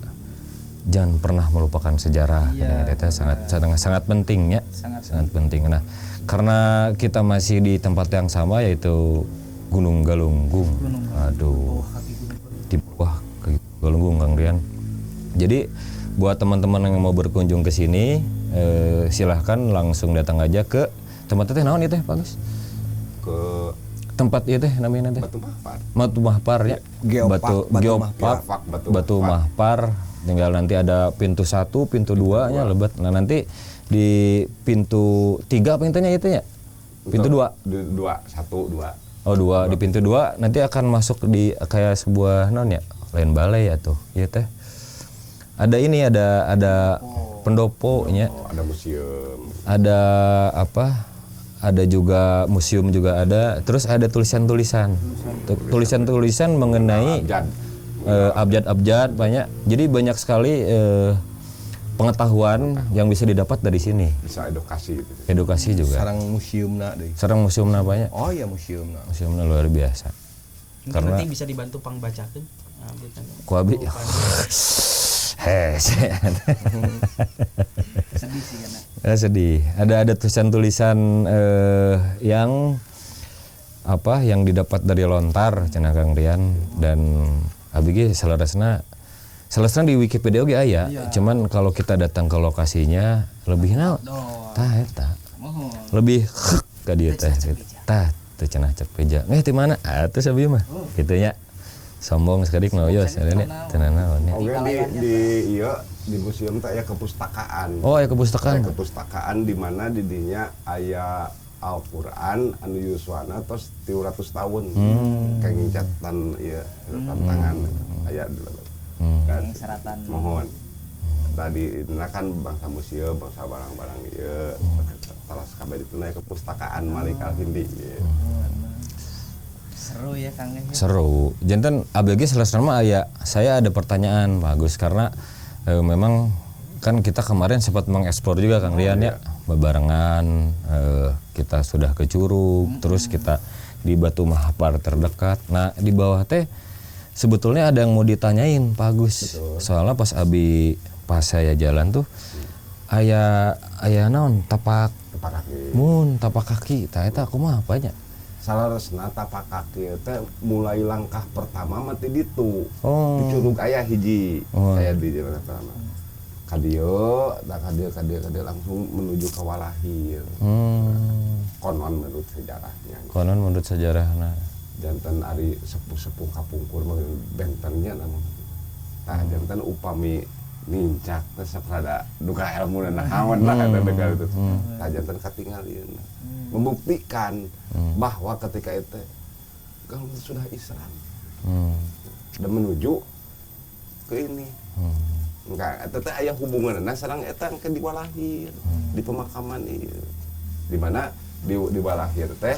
jangan pernah melupakan sejarah. Iya, itu sangat sangat sangat penting ya. Sangat. Sangat penting. Nah, karena kita masih di tempat yang sama, yaitu Gunung Galunggung. Aduh. Di bawah ke Galunggung, Kang Rian. Jadi buat teman-teman yang mau berkunjung ke sini, silahkan langsung datang aja ke tempat teh naon ieu teh, Pak Agus? Ke Tempat ieu teh namanya teh? Batu Mahpar. Batu Mahpar ya. Geopark Batu Batu Geopark Geopark Batu Batu Mahpar. Tinggal nanti ada pintu 1, pintu 2-nya lebet. Nah, nanti di pintu 3 pintunya itu ya? Pintu 2. 2, 1, 2. Oh, 2. Di pintu 2 nanti akan masuk di kayak sebuah non ya, lain balai ya tuh. Iya teh. Ada ini, ada pendoponya. Oh, ada museum. Ada apa? Ada juga museum juga ada. Terus ada tulisan-tulisan. Tulisan-tulisan mengenai Abjad. Abjad-abjad banyak. Jadi banyak sekali pengetahuan yang bisa didapat dari sini. Bisa edukasi gitu. Edukasi juga. Sarang museumna deui. Sarang museumna banyak. Oh iya, museumna. Museumna luar biasa. Mungkin Karena nanti bisa dibantu pangbacakeun. Nah, berikan. Ku abi. Hese. Sedih sih karena. Sedih. Ada tulisan-tulisan yang apa yang didapat dari lontar cenah Kang Rian, dan abi ge saleresna saleresna di Wikipedia oge aya. Cuman kalau kita datang ke lokasinya lebih naon? Tah eta. Mohon. Lebih ka dieu teh gitu. Tah teu cenah cek peja. Ti mana? Atuh sabi mah. Kitu nya. Sombong sekali mah yos ada nya. Teu nanaon nya. Oke, di iya di museum teh aya kepustakaan. Oh, aya kepustakaan. Aya kepustakaan di mana di dinya aya Al-Qur'an anu yuswana tos 300 tahun. Kenging catatan ieu, catatan tangan aya di dalam. Kan, Kenging seratan. Mohon. Tadi ini kan bangsa museum, bangsa barang-barang ieu, talas kabeh itu aya kepustakaan Malik Al-Hindi ieu. Seru ya Kang. Seru. Janten ABG selesai mah aya, saya ada pertanyaan Pak Agus karena memang kan kita kemarin sempat mengeksplor juga Kang Rian ya, bebarengan kita sudah ke Curug, terus kita di Batu Mahpar terdekat. Nah, di bawah teh sebetulnya ada yang mau ditanyain Pak Agus. Soalnya pas abi pas saya jalan tuh aya aya naon tapak Tapak kaki. Mun tapak kaki, tah eta kumaha apanya? Saleresna tapak kaki teh mulai langkah pertama mah ti ditu. Oh. Di Curug aya hiji, Oh. aya di jalan pertama. Ka dieu, tah ka dieu, ka dieu, ka dieu langsung menuju ke Walahir. Konon menurut sejarahnya. Konon menurut sejarahna. Janten ari sepuh-sepuh kapungkur mah bentennya namun. Tah janten upami nincak teh sok rada duka ilmu naon lah kata duka itu. Tah janten katingalieun. Membuktikan bahwa ketika itu kalau sudah Islam dan menuju ke ini. Enggak, eta teh aya hubunganna sareng eta ke di Walahir, di pemakaman ieu. Di mana di Walahir teh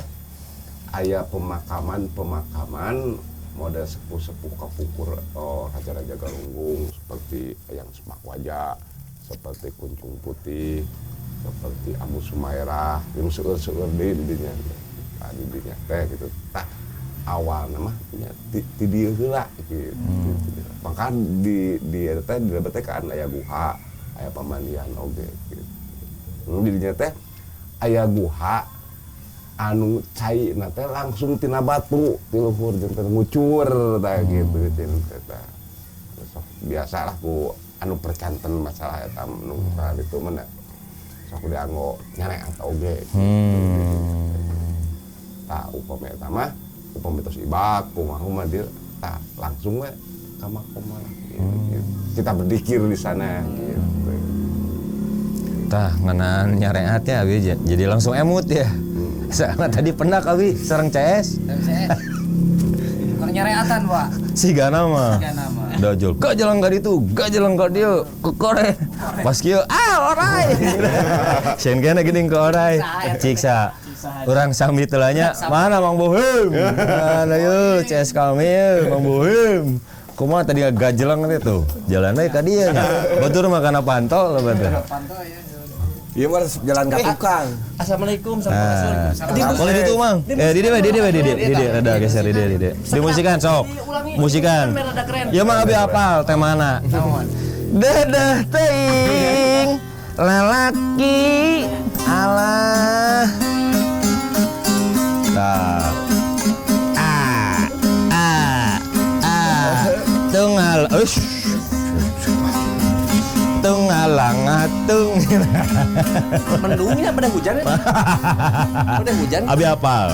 aya pemakaman-pemakaman model sepuh-sepuh kapungkur, oh, raja-raja Galunggung seperti Eyang Sepak Waja, seperti Kuncung Putih, seperti Abu Sumairah, yang seueur-seueur deui di dinya. Tah di dinya teh gitu. Tah awalna mah nya ti dieu heula gitu. Maka di eta teh di lebet teh kan aya guha, aya pamandian oge gitu. Nu di dinya teh aya guha anu cai na teh langsung tina batu ti luhur janten ngucur tah gitu cenah teh. Sok biasalah ku anu percanten masalah eta nu itu mah sok dianggo nyareat oge gitu. Tah upami eta mah upami tos ibak kumaha mah dieu Tah, langsung we ka makom lah gitu. Kita berzikir di sana gitu. Tah ngeunaan nyareat ya abi jadi langsung emut ya. Soalnya tadi pernah abi sareng CS. CS. Bukan nyareatan, Pak. Sigana mah. Sigana mah. Dajul, gak jalan ka ditu, gak jalan ka dieu, ke kore. Pas kieu, ah orai. Sieun kene geuning ke orai. Ciksa. Urang sami teh nya, mana Mang Bohim? Mana yeuh CS kami yeuh Mang Bohim. Kumaha tadi gajeleng teh tuh. Jalanna ka dieu nya. Batur mah kana panto lah batur. Panto ya. Iya mah jalan ka tukang. Assalamualaikum warahmatullahi. Boleh ditu Mang. Di rada geser di. Dimusikan sok. Musikan. Ya mah abi apal temana. Dedeh teuing lalaki alah. Tah. A a a tunggal ush. Tunggalang atung. Mendungnya pada hujan ya? Pada hujan. Abi apal.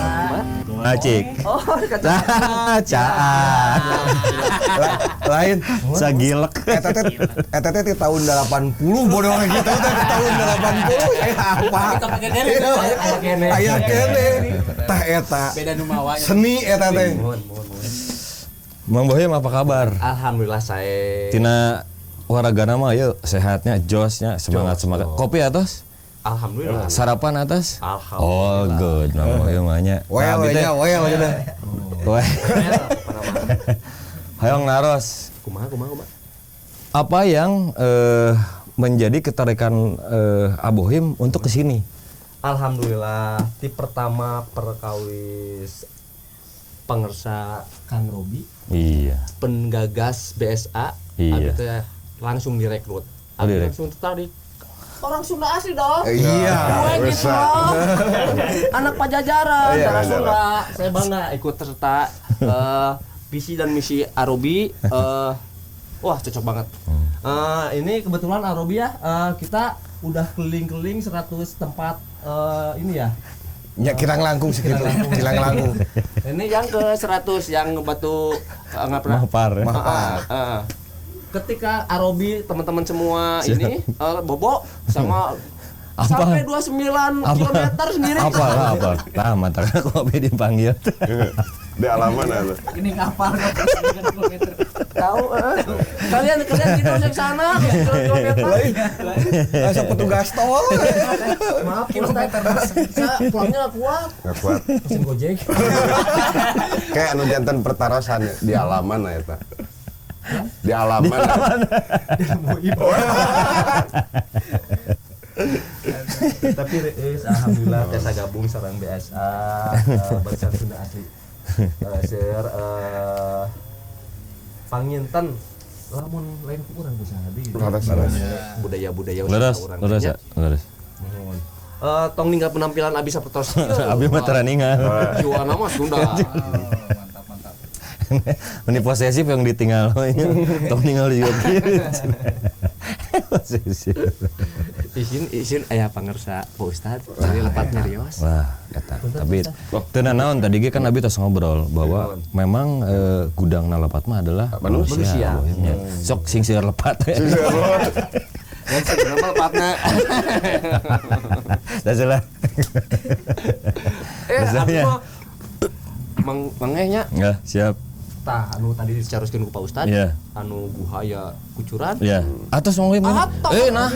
Acik. Oh, kata. Caan. Lain sagilek. Eta teh tahun 80 bodoh gitu teh tahun 80 saya apa? Aya kene. Tah eta. Beda nu mawa. Seni eta teh. Mang Bohim apa kabar? Alhamdulillah saya. Tina waragana mah yeuh sehatnya, josnya, semangat semangat. Kopi atas? Alhamdulillah. Sarapan atas? Alhamdulillah. Oh good, Mang Bohim mah nya. Well nya, well nya. Well. Hayang naros. Kumaha kumaha kumaha. Apa yang menjadi ketarikan Abohim untuk kesini? Alhamdulillah, di pertama perkawis pengersa Kang Robi. Iya. Penggagas BSA. Iya. Abi teh langsung direkrut. Abi langsung tertarik. Orang Sunda asli dong. Iya. Gue gitu dong. Anak Pajajaran, iya, orang Sunda. Saya bangga ikut serta visi dan misi Arobi. Wah cocok banget. Ini kebetulan Arobi ya, kita udah keliling-keliling 100 tempat ini ya. Ya kirang langkung segitu, kirang langkung. Ini yang ke 100 yang batu nggak pernah. Mahpar. Mahpar. Ketika Arobi teman-teman semua ini bobo sama apa? Sampai 29 km sendiri. Apa? Nah, mantap kok abi dipanggil. Di alaman ada. Ini ngapal 29 km. Tahu kalian tidur di sana kilometer. Langsung petugas tol. Maaf kilometer. Saya pulangnya enggak kuat. Enggak kuat. Mesin Gojek. Kayak anu jantan pertarosan di alaman eta. Di alaman. Tapi alhamdulillah saya gabung sareng BSA Barisan Sunda Asli. Seur panginten lamun lain ku urang bisa gitu. Budaya-budaya urang. Leres. Tong ninggal penampilan abi sapertos ieu. Abi mah tara ninggal. Jiwana mah Sunda. Mantap, mantap. Ini posesif yang ditinggal. Tong ninggal juga kieu. Posesif. Isin aya pangersa Pak Ustad, jadi lepat nyarios. Wah, eta. Tapi teu nanaon tadi ge kan abi tos ngobrol bahwa memang gudangna lepat mah adalah manusia. Sok sing seueur lepat. Sing seueur lepat. Dan sebenarnya lepatna. Da salah. Abi mah mangehnya. Ya, siap. Tah anu tadi dicaroskeun ku Pak Ustad, yeah. Anu guha ya kucuran. Iya. Yeah. Atos mong Bohim. Nah.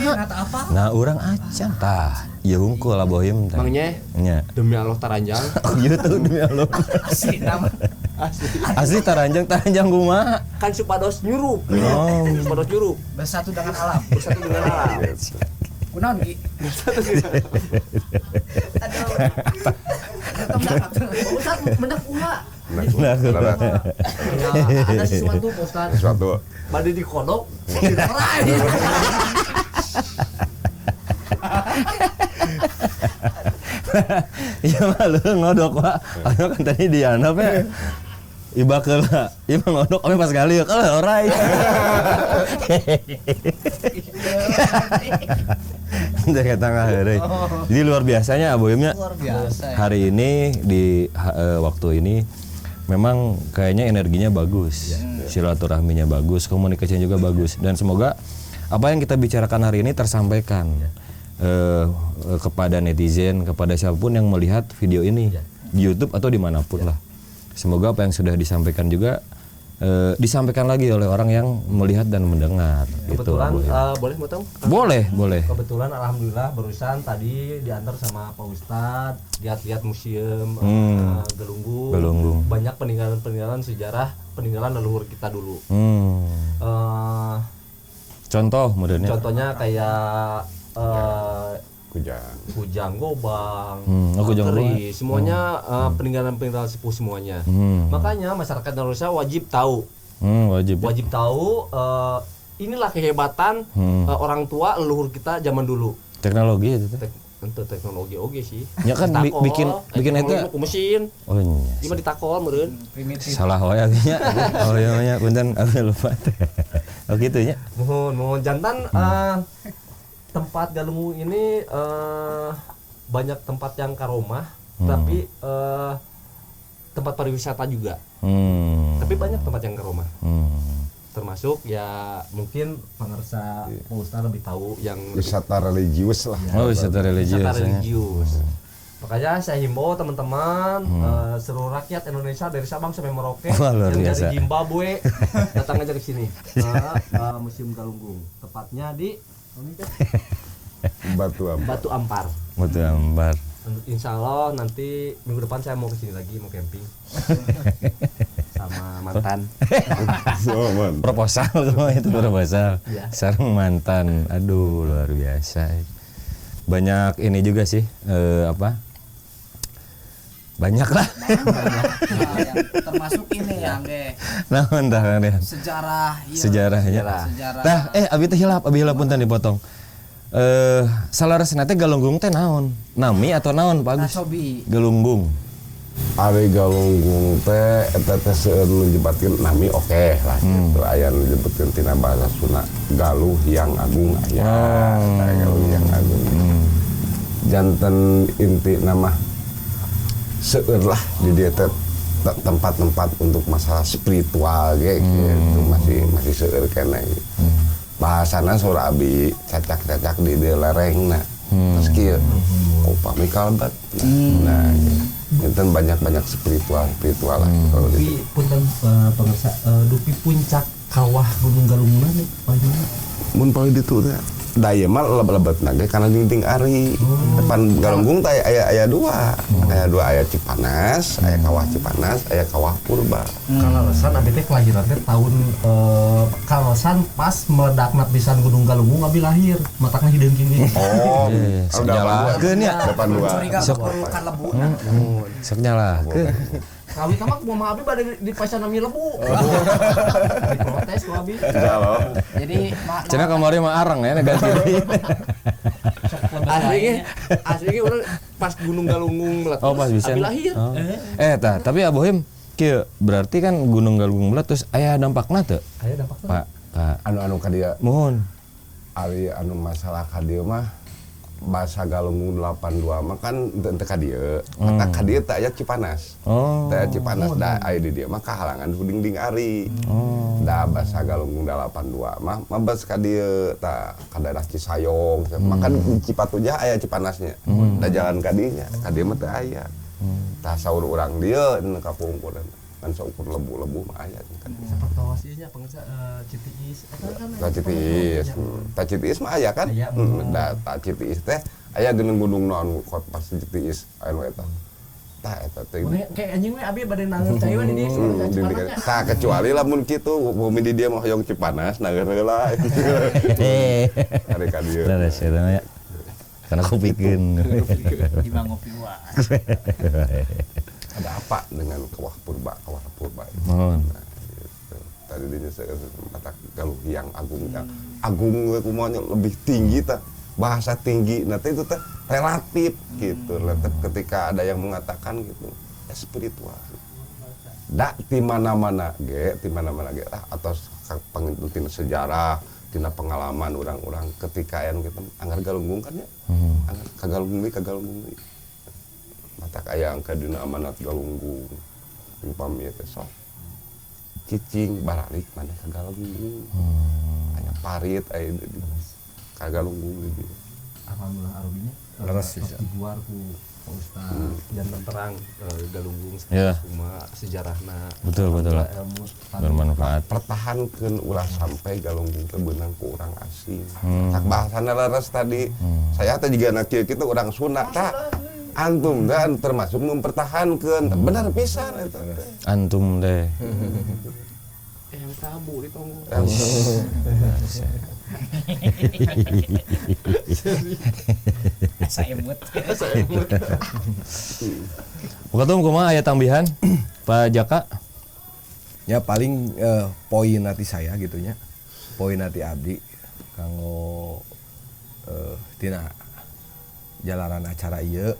Nah, urang acan tah. Ieu hungkul lah Bohim tah. Mangnya. Nya. Demi Allah taranjang. Oh gitu demi Allah. Asli nama. Asli. Asli taranjang, taranjang kumaha? Kan supados nyurup. Oh. Supados nyurup. Bersatu dengan alam. Bersatu dengan alam. Kunaon Ki? Bersatu dengan alam. Aduh. Pak Ustad mendak ulah. Nah, ada sesuatu Pak Ustad. Sesuatu. Bade dikodok. Iya mah lu ngodok Pak. Anu kan tadi dianap ya. Iba keula. Ieu mah ngodok ame pas kali ya kalau orai. Jaga tangga heureuy. Jadi luar biasanya Abohimnya. Luar biasa. Hari ini di waktu ini Memang kayaknya energinya bagus, silaturahminya bagus, komunikasinya juga bagus, dan semoga apa yang kita bicarakan hari ini tersampaikan kepada netizen, kepada siapapun yang melihat video ini di YouTube atau dimanapun lah. Semoga apa yang sudah disampaikan juga disampaikan lagi oleh orang yang melihat dan mendengar. Kebetulan gitu, boleh motong? Boleh, boleh. Kebetulan alhamdulillah barusan tadi diantar sama Pak Ustadz lihat-lihat museum Galunggung. Galunggung. Banyak peninggalan-peninggalan sejarah, peninggalan leluhur kita dulu. Contoh modelnya. Contohnya kayak Kujang Gobang, Kujang Keris, semuanya peninggalan-peninggalan sepuh semuanya. Makanya masyarakat Indonesia wajib tahu. Wajib. Wajib tahu inilah kehebatan orang tua leluhur kita zaman dulu. Teknologi itu. Untuk teknologi oke sih. Ya kan bikin bikin itu ku mesin. Oh iya. Gimana ditakol meureun? Salah wae artinya. Oh iya nya punten aku lupa. Oh gitu nya. Mohon jantan tempat Galunggung ini banyak tempat yang karomah, tapi tempat pariwisata juga. Tapi banyak tempat yang karomah. Termasuk ya mungkin pengersa Pak Ustaz lebih tahu yang wisata religius lah. Oh, wisata religius. Wisata religius. Makanya saya himbau teman-teman seluruh rakyat Indonesia dari Sabang sampai Merauke, yang dari Zimbabwe datang aja ke sini ke Museum Galunggung, tepatnya di Batu Ampar. Batu Ampar. Batu Ampar. Insya Allah nanti minggu depan saya mau kesini lagi, mau camping sama mantan. Proposal semua itu proposal. Ya. Sareng mantan. Aduh luar biasa. Banyak ini juga sih apa? Banyak lah. Banyak. Nah, termasuk ini yang deh. Nah, entah kan sejarah. Iya. Sejarahnya. Sejarah. Tah, abi teh hilap, abi hilap punten dipotong. Salaresna teh Galunggung teh naon? Nami atau naon, Pak Agus? Galunggung. Ari Galunggung teh eta teh seueur nu nyebatkeun nami oke lah gitu. Aya nu nyebutkeun tina bahasa Sunda Galuh yang Agung aya. Galuh yang Agung. Janten inti nama seueur lah di dieu teh tempat-tempat untuk masalah spiritual ge gitu masih seueur keneh. Bahasana saur abi cacak-cacak di dieu lerengna. Terus kieu upami kalbat. Nah, itu banyak-banyak spiritual lah kalau gitu. Punten pemirsa, dupi puncak kawah Gunung Galunggung nih paling mana? Mun paling ditu teh. Da ieu mah lebet-lebetna ge kana dinding ari. Depan Galunggung teh aya dua. Aya dua, aya Cipanas, aya kawah Cipanas, aya kawah Purba. Kalaresan abi teh kelahiran teh tahun kalaresan pas meledakna pisan Gunung Galunggung abi lahir, matakna hideung gini. Oh, sok nyalahkeun ya. Depan dua. Sok sok nyalahkeun. Kawin sama kumaha abi bade di pasan nami lebu. Diprotes ku abi. Jadi cenah kamari mah arang ya ganti deui. Asli urang pas Gunung Galunggung meletus. Oh, pas bisa. Abi lahir. Oh. Tah, tapi Abohim kieu berarti kan Gunung Galunggung meletus aya dampakna teu? Aya dampakna. Pak, Pak. Anu-anu ka dieu. Mohon. Ari anu masalah ka dieu mah bahasa Galunggung 82 mah kan teu ka dieu. Mata ka dieu teh aya Cipanas. Teh aya Cipanas da aya di dieu mah kahalangan ku dinding ari. Da bahasa Galunggung 82 mah mabes ka dieu tah ka daerah Cisayong. Maka di Cipatujah aya Cipanasnya. Da jalan ka dieu nya, ka dieu mah teu aya. Tah saur urang dieu nu kapungkur kan saukur lebu-lebu mah aya kan. Sapertos ieu nya pangersa Citiis eta kan. Tah Citiis. Tah Citiis mah aya kan? Da tah Citiis teh aya geuning gunung naon pas Citiis anu eta. Tah eta teh. Kayak anjing we abi bade nangur cai we di dieu. Tah kecuali lamun kitu bumi di dieu mah hoyong Cipanas nangur heula. Ari ka dieu. Leres eta mah ya. Karena kupikeun. Di mah ngopi wae. Ada apa dengan kawah purba itu? Nah, gitu. Tadi dia saya kata Galuh yang Agung, agung kumanya lebih tinggi ta, bahasa tinggi, nanti itu teh relatif gitu, relatif ketika ada yang mengatakan gitu, ya spiritual. Da di mana-mana ge, ah, atau tina sejarah, tina pengalaman orang-orang ketika yang gitu, anggar Galunggung kan ya, anggar kagalunggung deui. Matak aya angka dina amanat Galunggung. Upami teh sok cicing baralik maneh ka Galunggung. Aya parit aya di ka Galunggung di dieu. Alhamdulillah arubinya Leres bisa. Diguar ku Pak Ustaz dan terang Galunggung kumaha sejarahna. Betul, betul. Ilmu Bermanfaat. Pertahankeun ulah sampai Galunggung teh beunang ku urang asing. Tak bahasana leres tadi. Saya teh jiga anak kieu kitu urang Sunda tah. Antum dan termasuk mempertahankeun. Benar pisan eta teh. Antum deh. Yang tabu di tonggo. Saya emut. Bukatum kumaha aya tambihan Pak Jaka? Ya paling poin nanti saya gitunya. Poin nanti abdi kanggo tina jalanan acara ieu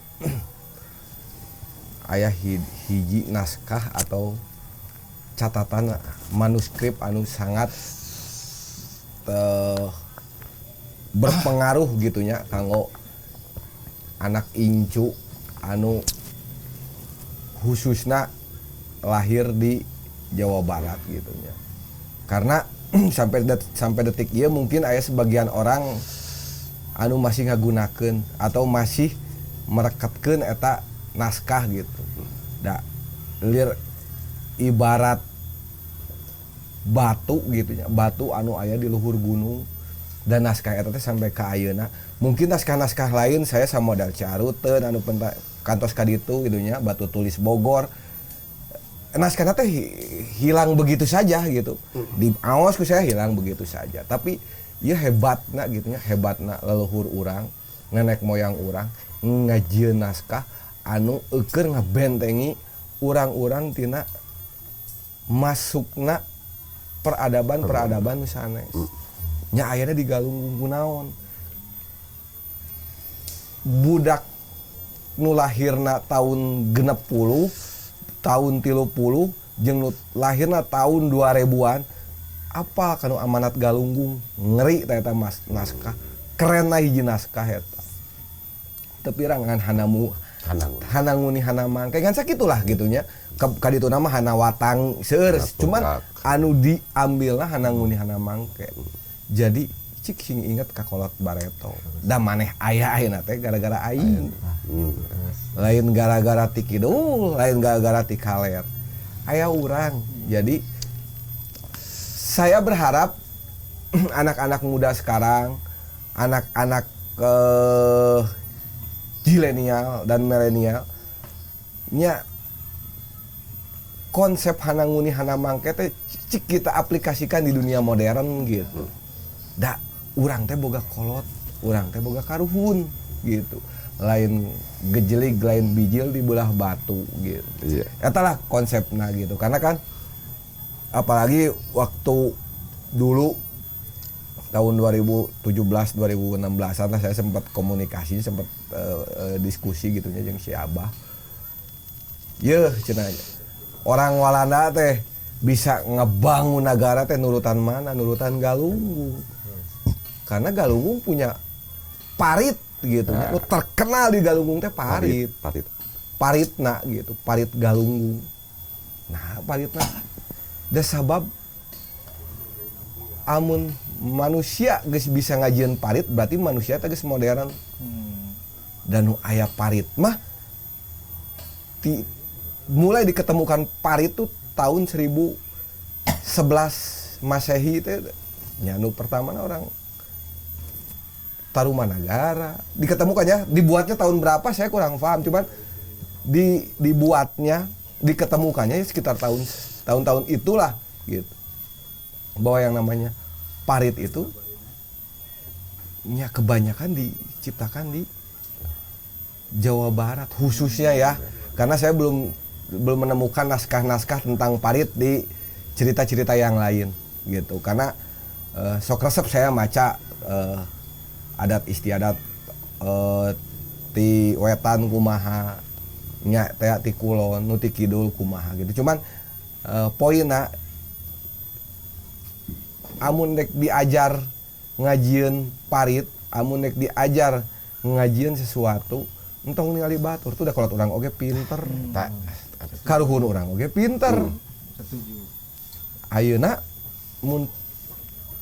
aya hiji naskah atau catatan manuskrip anu sangat berpengaruh gitunya kanggo anak incu anu khususna lahir di Jawa Barat gitunya. Karena sampai detik ieu mungkin aya sebagian orang anu masih ngagunakeun atau masih merekatkeun eta naskah gitu. Da lir ibarat batu gitu nya, batu anu aya di luhur gunung dan naskah eta teh sampai ka ayeuna. Mungkin naskah-naskah lain saya sama modal Ciaruteun anu kantos ka ditu gitu nya, batu tulis Bogor. Naskahna teh hilang begitu saja gitu. Di aos ku saya hilang begitu saja. Tapi ieu hebatna gitu nya, hebatna leluhur urang, nenek moyang urang ngajieun naskah anu eukeun ngabentengi urang-urang tina masukna peradaban-peradaban nu sanes. Nya ayeuna di Galunggung kunaon? Budak nu lahirna tahun 60, tahun 30, jeung nu lahirna tahun 2000-an, apa kanu amanat Galunggung? Ngeri teh eta mas naskah. Kerenna hiji naskah eta. Teu pirang ngan hanamu hananguni hanamangke ngan sakitulah gitunya. Ka ditu nama hana watang seueur, cuman anu diambilna hananguni hanamangke. Jadi cik sing inget ka kolot bareto. Da maneh aya ayeuna teh gara-gara aing. Lain gara-gara ti kidul, lain gara-gara ti kaler. Aya urang. Jadi saya berharap anak-anak muda sekarang, anak-anak zilenial dan milenial nya konsep hananguni hanamangke teh cik kita aplikasikan di dunia modern gitu. Da urang teh boga kolot, urang teh boga karuhun gitu. Lain gejelig, lain bijil di belah batu gitu. Iya. Eta lah konsepna gitu. Karena kan apalagi waktu dulu tahun 2017 2016-an lah saya sempat komunikasi, sempat diskusi gitu nya jeung si Abah. Yeuh cenah orang Walanda teh bisa ngebangun negara teh nurutan mana? Nurutan Galunggung. Karena Galunggung punya parit gitu. Nah, terkenal di Galunggung teh parit. Paritna gitu, parit Galunggung. Nah, paritna da sabab amun manusia geus bisa ngajieun parit berarti manusia teh geus modern. Dan nu aya parit mah mulai diketemukan parit tuh tahun 1011 Masehi teh nya nu pertama orang Tarumanagara diketemukannya, dibuatnya tahun berapa saya kurang paham, cuman dibuatnya diketemukannya sekitar tahun-tahun itulah gitu. Bahwa yang namanya parit itu ya kebanyakan diciptakan di Jawa Barat khususnya ya, karena saya belum menemukan naskah-naskah tentang parit di cerita-cerita yang lain gitu. Karena sok resep saya maca adat istiadat ti wetan kumaha nya teh ti kulon nu ti kidul kumaha gitu. Cuman poinna amun dek diajar ngajieun parit, amun dek diajar ngajieun sesuatu, entong ningali batur tuh udah kolot urang oge pinter. Karuhun urang oge pinter. Setuju. Ayeuna mun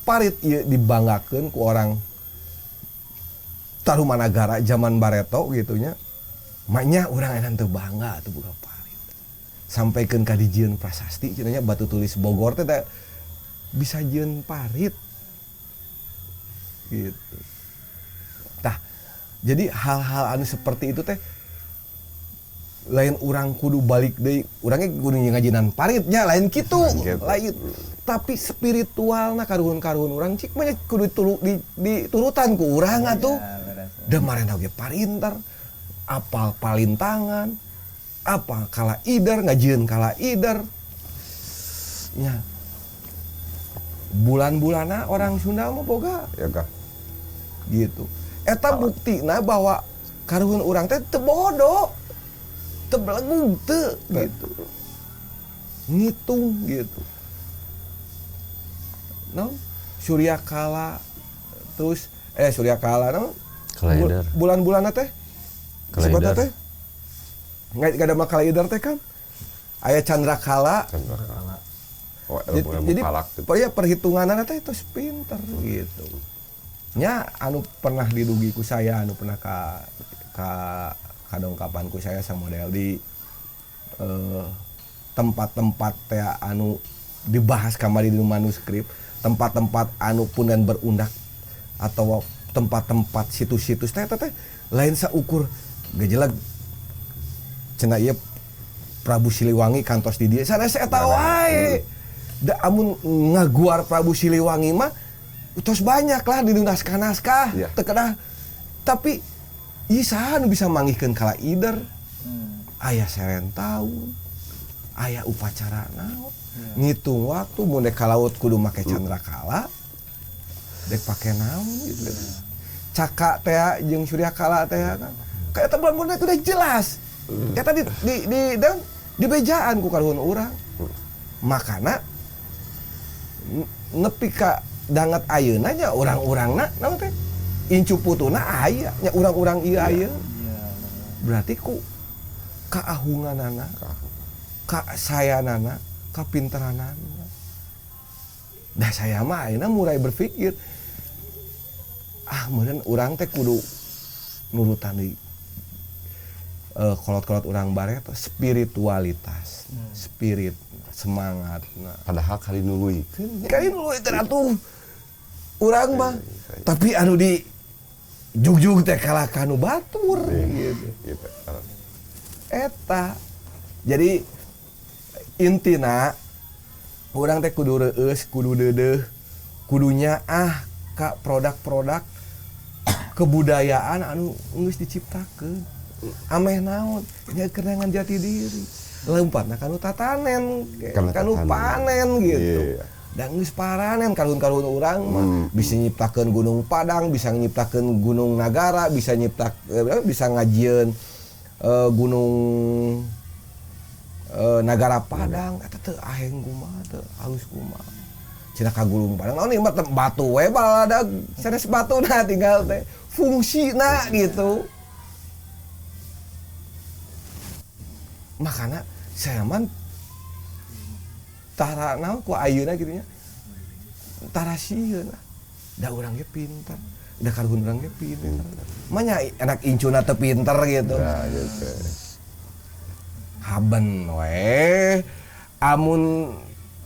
parit ieu dibanggakeun ku orang Tarumanagara zaman bareto gitu nya. Maknya urang edan teu bangga atuh boga parit. Sampaikan ka dijieun prasasti cenah nya batu tulis Bogor teh bisa jieun parit. Gitu. Tah, jadi hal-hal anu seperti itu teh lain urang kudu balik deui, urangnya kudu ngajinan paritnya lain kitu, lain. Tapi spiritualna karuhun-karuhun urang cik mah kudu diturutan ku urang atuh. Da marena oge parinter, apal palintangan, apal kala ider, ngajieun kala ider. Nya. Bulan-bulana orang Sunda mah boga. Ya kah. Gitu. Eta buktina bahwa karuhun urang teh teu bodoh. Teu belegug teu gitu. Ngitung gitu. No, Surya Kala terus Surya Kala no? Bulan-bulanna teh. Sebutna teh. Enggak ada kala ider teh kan. Aya Chandra Kala. Chandra Kala. Oh, jadi ya perhitunganna teh terus pinter gitu. Nya anu pernah didugi ku saya, anu pernah ka kadongkapan ku saya sama model di tempat-tempat teh anu dibahas kamari di manuskrip, tempat-tempat anu punden berundak atau tempat-tempat situs-situs teh teh lain saukur gejala cenah ieu Prabu Siliwangi kantos di dieu sanes eta wae. Da amun ngaguar Prabu Siliwangi mah tos banyak lah di naskah-naskah yeah. Teu kedah tapi ieu saha nu bisa manggihkeun kala ider. Aya seren taun, aya upacara naon, ngitung waktu mun dek ka laut kudu make candrakala, dek pake naon gitu. Caka teh jeung Surya Kala teh kan. Kayak eta bulan-bulan itu udah jelas. Eta di bejaan ku karuhun urang. Makana nepi ka danget ayeuna nya urang-urangna naon teh incu putuna aya nya urang-urang ieu aya. Berarti ku kaahunganana, kasayanana, kapinteranana. Dah saya mah ayeuna mulai berpikir ah meureun urang teh kudu nurutan di kolot-kolot urang bareto spiritualitas, spirit, semangat. Nah. Padahal kali nuluykeun. Kali nuluykeun atuh urang mah. Tapi anu di jugjug teh kalah ka nu batur gitu. Gitu. Eta. Jadi intina urang teh kudu reueus, kudu deudeuh, kudu nyaah ka produk-produk kebudayaan anu geus diciptakeun. Ameh naon nya kerengan jati diri. Lempatna kanu tatanen, kanu panen gitu. Yeah. Dan geus paranen karuhun-karuhun urang mah bisa nyiptakeun Gunung Padang, bisa nyiptakeun Gunung Nagara, bisa nyiptakeun bisa ngajieun Gunung Nagara Padang eta teu aheng kumaha teu halus kumaha. Cenah ka Gunung Padang naon ieu mah batu we baladag sanes batuna tinggal teh fungsina gitu. Makana saya mah tara naon ku ayeuna kitu nya tara sieun da urang ge pinter da karuhun urang ge pinter mah nya anak incuna teu pinter gitu. Nah, gitu. Haben we amun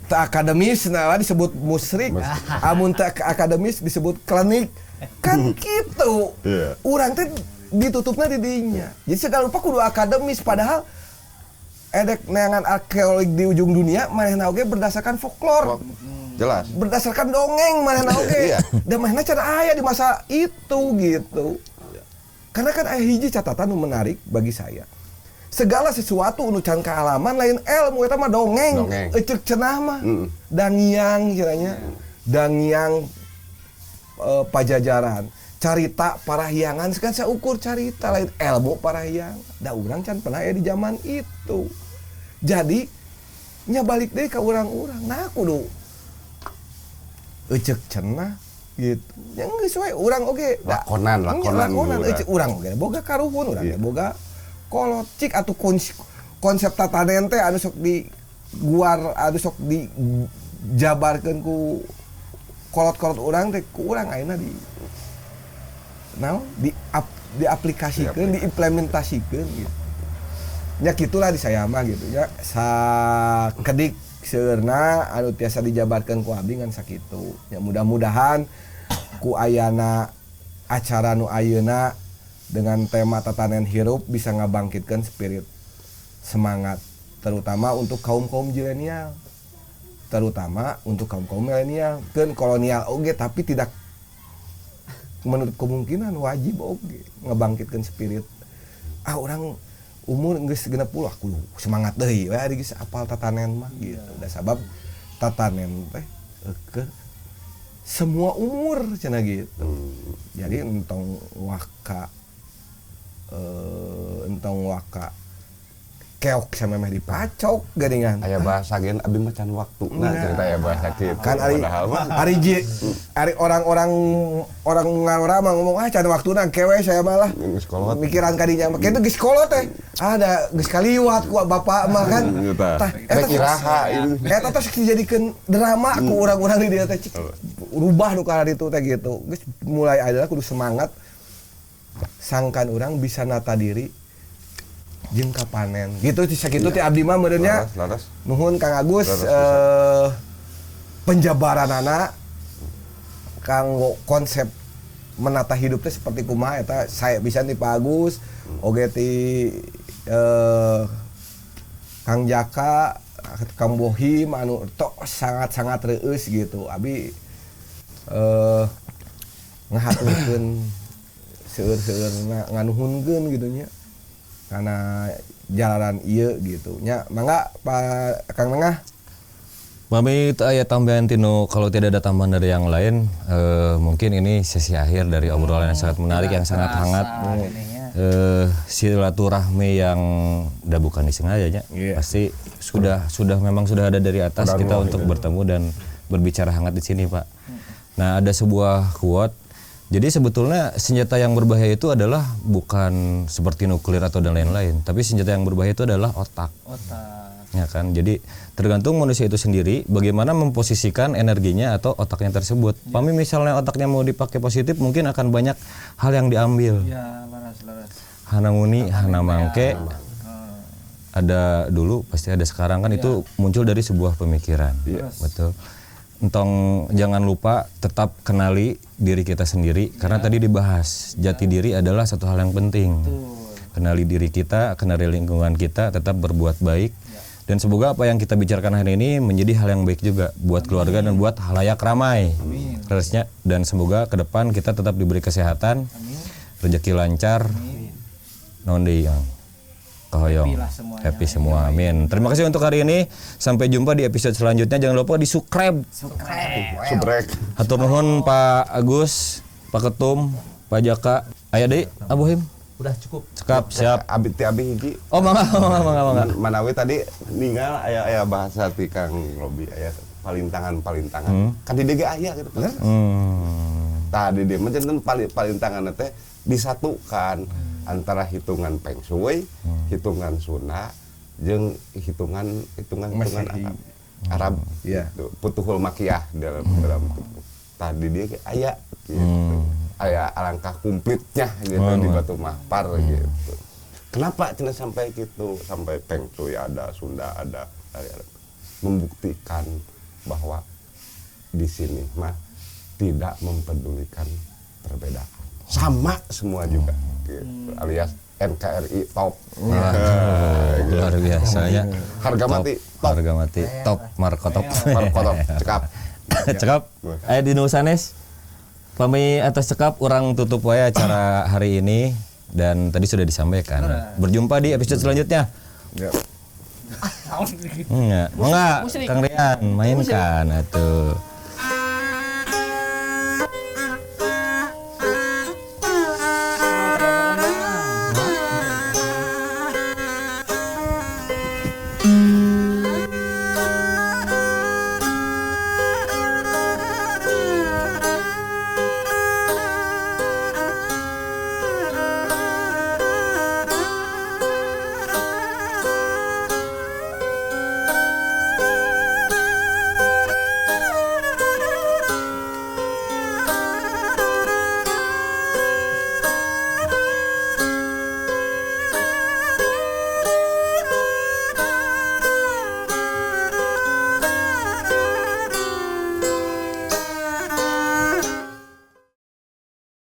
teu akademis nah disebut musrik, amun teu akademis disebut klenik kan gitu. Yeah. Urang teh ditutupna di dinya. Jadi segala rupa kudu akademis padahal edek neangan arkeologi di ujung dunia manehna oge berdasarkan folklore. Jelas. Berdasarkan dongeng manehna oge. Iya. Da manehna can aya di masa itu gitu. Karena kan aya hiji catatan nu menarik bagi saya. Segala sesuatu nu can kaalaman lain ilmu eta mah dongeng. Eceuk cenah mah. Dangiang kiranya. Dangiang pajajaran. Carita parahyangan kan saukur carita lain ilmu parahyangan. Da urang can pernah aya di zaman itu. Jadi nya balik deui ka urang-urang. Nah kudu eceuk cenah gitu. Nya geus we urang oge lakonan eceuk urang oge boga karuhun urang ge boga kolot cik atuh Konsep tatanen teh anu sok di guar, anu sok dijabarkeun ku kolot-kolot urang teh, ku urang ayeuna di naon diaplikasikeun, diimplementasikeun gitu. Nya kitulah di saya mah gitu nya, sakedik seueurna anu tiasa dijabarkeun ku abdi ngan sakitu. Ya mudah-mudahan ku ayana acara nu ayeuna dengan tema tatanen hirup bisa ngabangkitkan spirit semangat, terutama untuk kaum-kaum zilenial, terutama untuk kaum-kaum milenial, kan kolonial oge, tapi tidak menutup kemungkinan wajib oge ngebangkitkan spirit. Ah, urang umur geus 60, aku semangat deui we ari geus apal tatanen mah gitu. Da sabab tatanen teh keur semua umur cenah gitu. Jadi entong waka keok samemeh dipacok geuningan. Aya bahasa gen abdi mah can waktuna. Nah. Cerita aya bahasa kitu. Kan ari Padahal mah ari ari orang-orang orang ngalora mah ngomong, ah, can waktuna kewe saya malah. Geus kolot. Mikiran kadinya mah kitu, geus kolot teh. Ada geus kaliwat ku bapak mah kan. Tah. Tah, Rek iraha itu. Eta teh dijadikeun drama ku urang-urang di dieu teh, cik. Rubah nu kararitu teh gitu. Geus mulai adalah kudu semangat sangkan urang bisa nata diri jeung kapanen. Gitu sih, sakitu teh abdi mah meureun nya. Laras, laras. Nuhun Kang Agus, Laras, penjabaranana kanggo konsep menata hidup teh seperti kumaha eta saya bisa ti Pak Agus, oge ti Kang Jaka, Kang Bohim anu tok sangat-sangat reueus gitu. Abi ngahaturkeun seueur-seueurna, nganuhunkeun gitu nya karena jalanan ieu gitu nya. Mangga Pak Kang Nengah. Mami itu aya tambahan tino, kalau tidak ada tambahan dari yang lain, mungkin ini sesi akhir dari obrolan yang sangat menarik, yang sangat Terasa hangat. ininya. Silaturahmi yang udah bukan disengaja nya. Iya. Pasti sudah memang sudah ada dari atas Sudah kita ruang untuk itu. Bertemu dan berbicara hangat di sini, Pak. Nah, ada sebuah quote. Jadi sebetulnya senjata yang berbahaya itu adalah bukan seperti nuklir atau dan lain-lain, tapi senjata yang berbahaya itu adalah otak. Otak. Ya kan? Jadi tergantung manusia itu sendiri bagaimana memposisikan energinya atau otaknya tersebut. Pami misalnya otaknya mau dipakai positif, mungkin akan banyak hal yang diambil. Ya, laras laras. Hana nguni, hana mangke. Ada dulu pasti ada sekarang kan, itu muncul dari sebuah pemikiran. Betul. Entong jangan lupa tetap kenali diri kita sendiri karena tadi dibahas jati diri adalah satu hal yang penting. Kenali diri kita, kenali lingkungan kita, tetap berbuat baik. Dan semoga apa yang kita bicarakan hari ini menjadi hal yang baik juga buat keluarga dan buat khalayak ramai. Harusnya, dan semoga ke depan kita tetap diberi kesehatan, rezeki lancar. Naon deui yang kahoyong. Happy lah semuanya. Happy semua. Amin. Terima kasih untuk hari ini. Sampai jumpa di episode selanjutnya. Jangan lupa di subscribe. Subrek. Hatur nuhun Pak Agus, Pak Ketum, Pak Jaka. Aya deui, Abu Him. Udah cukup. Cekap, siap. Abi ti abi hiji. Oh, mangga, mangga, mangga, mangga. Manawi tadi ninggal aya aya bahasa ti Kang Robi, aya palintangan palintangan. Kan di DG aya gitu. Tah, di dieu mah janten palintangan teh disatukan antara hitungan Feng Shui, hitungan Sunda, jeung hitungan hitungan hitungan Masehi. Arab. Arab. Iya. Gitu. Futuhul Makkiyah dalam dalam tadi dia kayak aya gitu. Aya alangkah komplitnya gitu di Batu Mahpar gitu. Kenapa cenah sampai gitu, sampai Feng Shui ada, Sunda ada, dari Arab. Membuktikan bahwa di sini mah tidak mempedulikan perbedaan. Sama semua juga gitu. Alias NKRI top. Waduh, luar biasa ya. Harga Top. mati top. Harga mati top, Marco top. Marco top, cekap. Cekap. Aya di nu sanes. Pami atas cekap, urang tutup wae acara hari ini dan tadi sudah disampaikan. Berjumpa di episode selanjutnya. Ya. Enggak, enggak, Kang Rian mainkan atuh.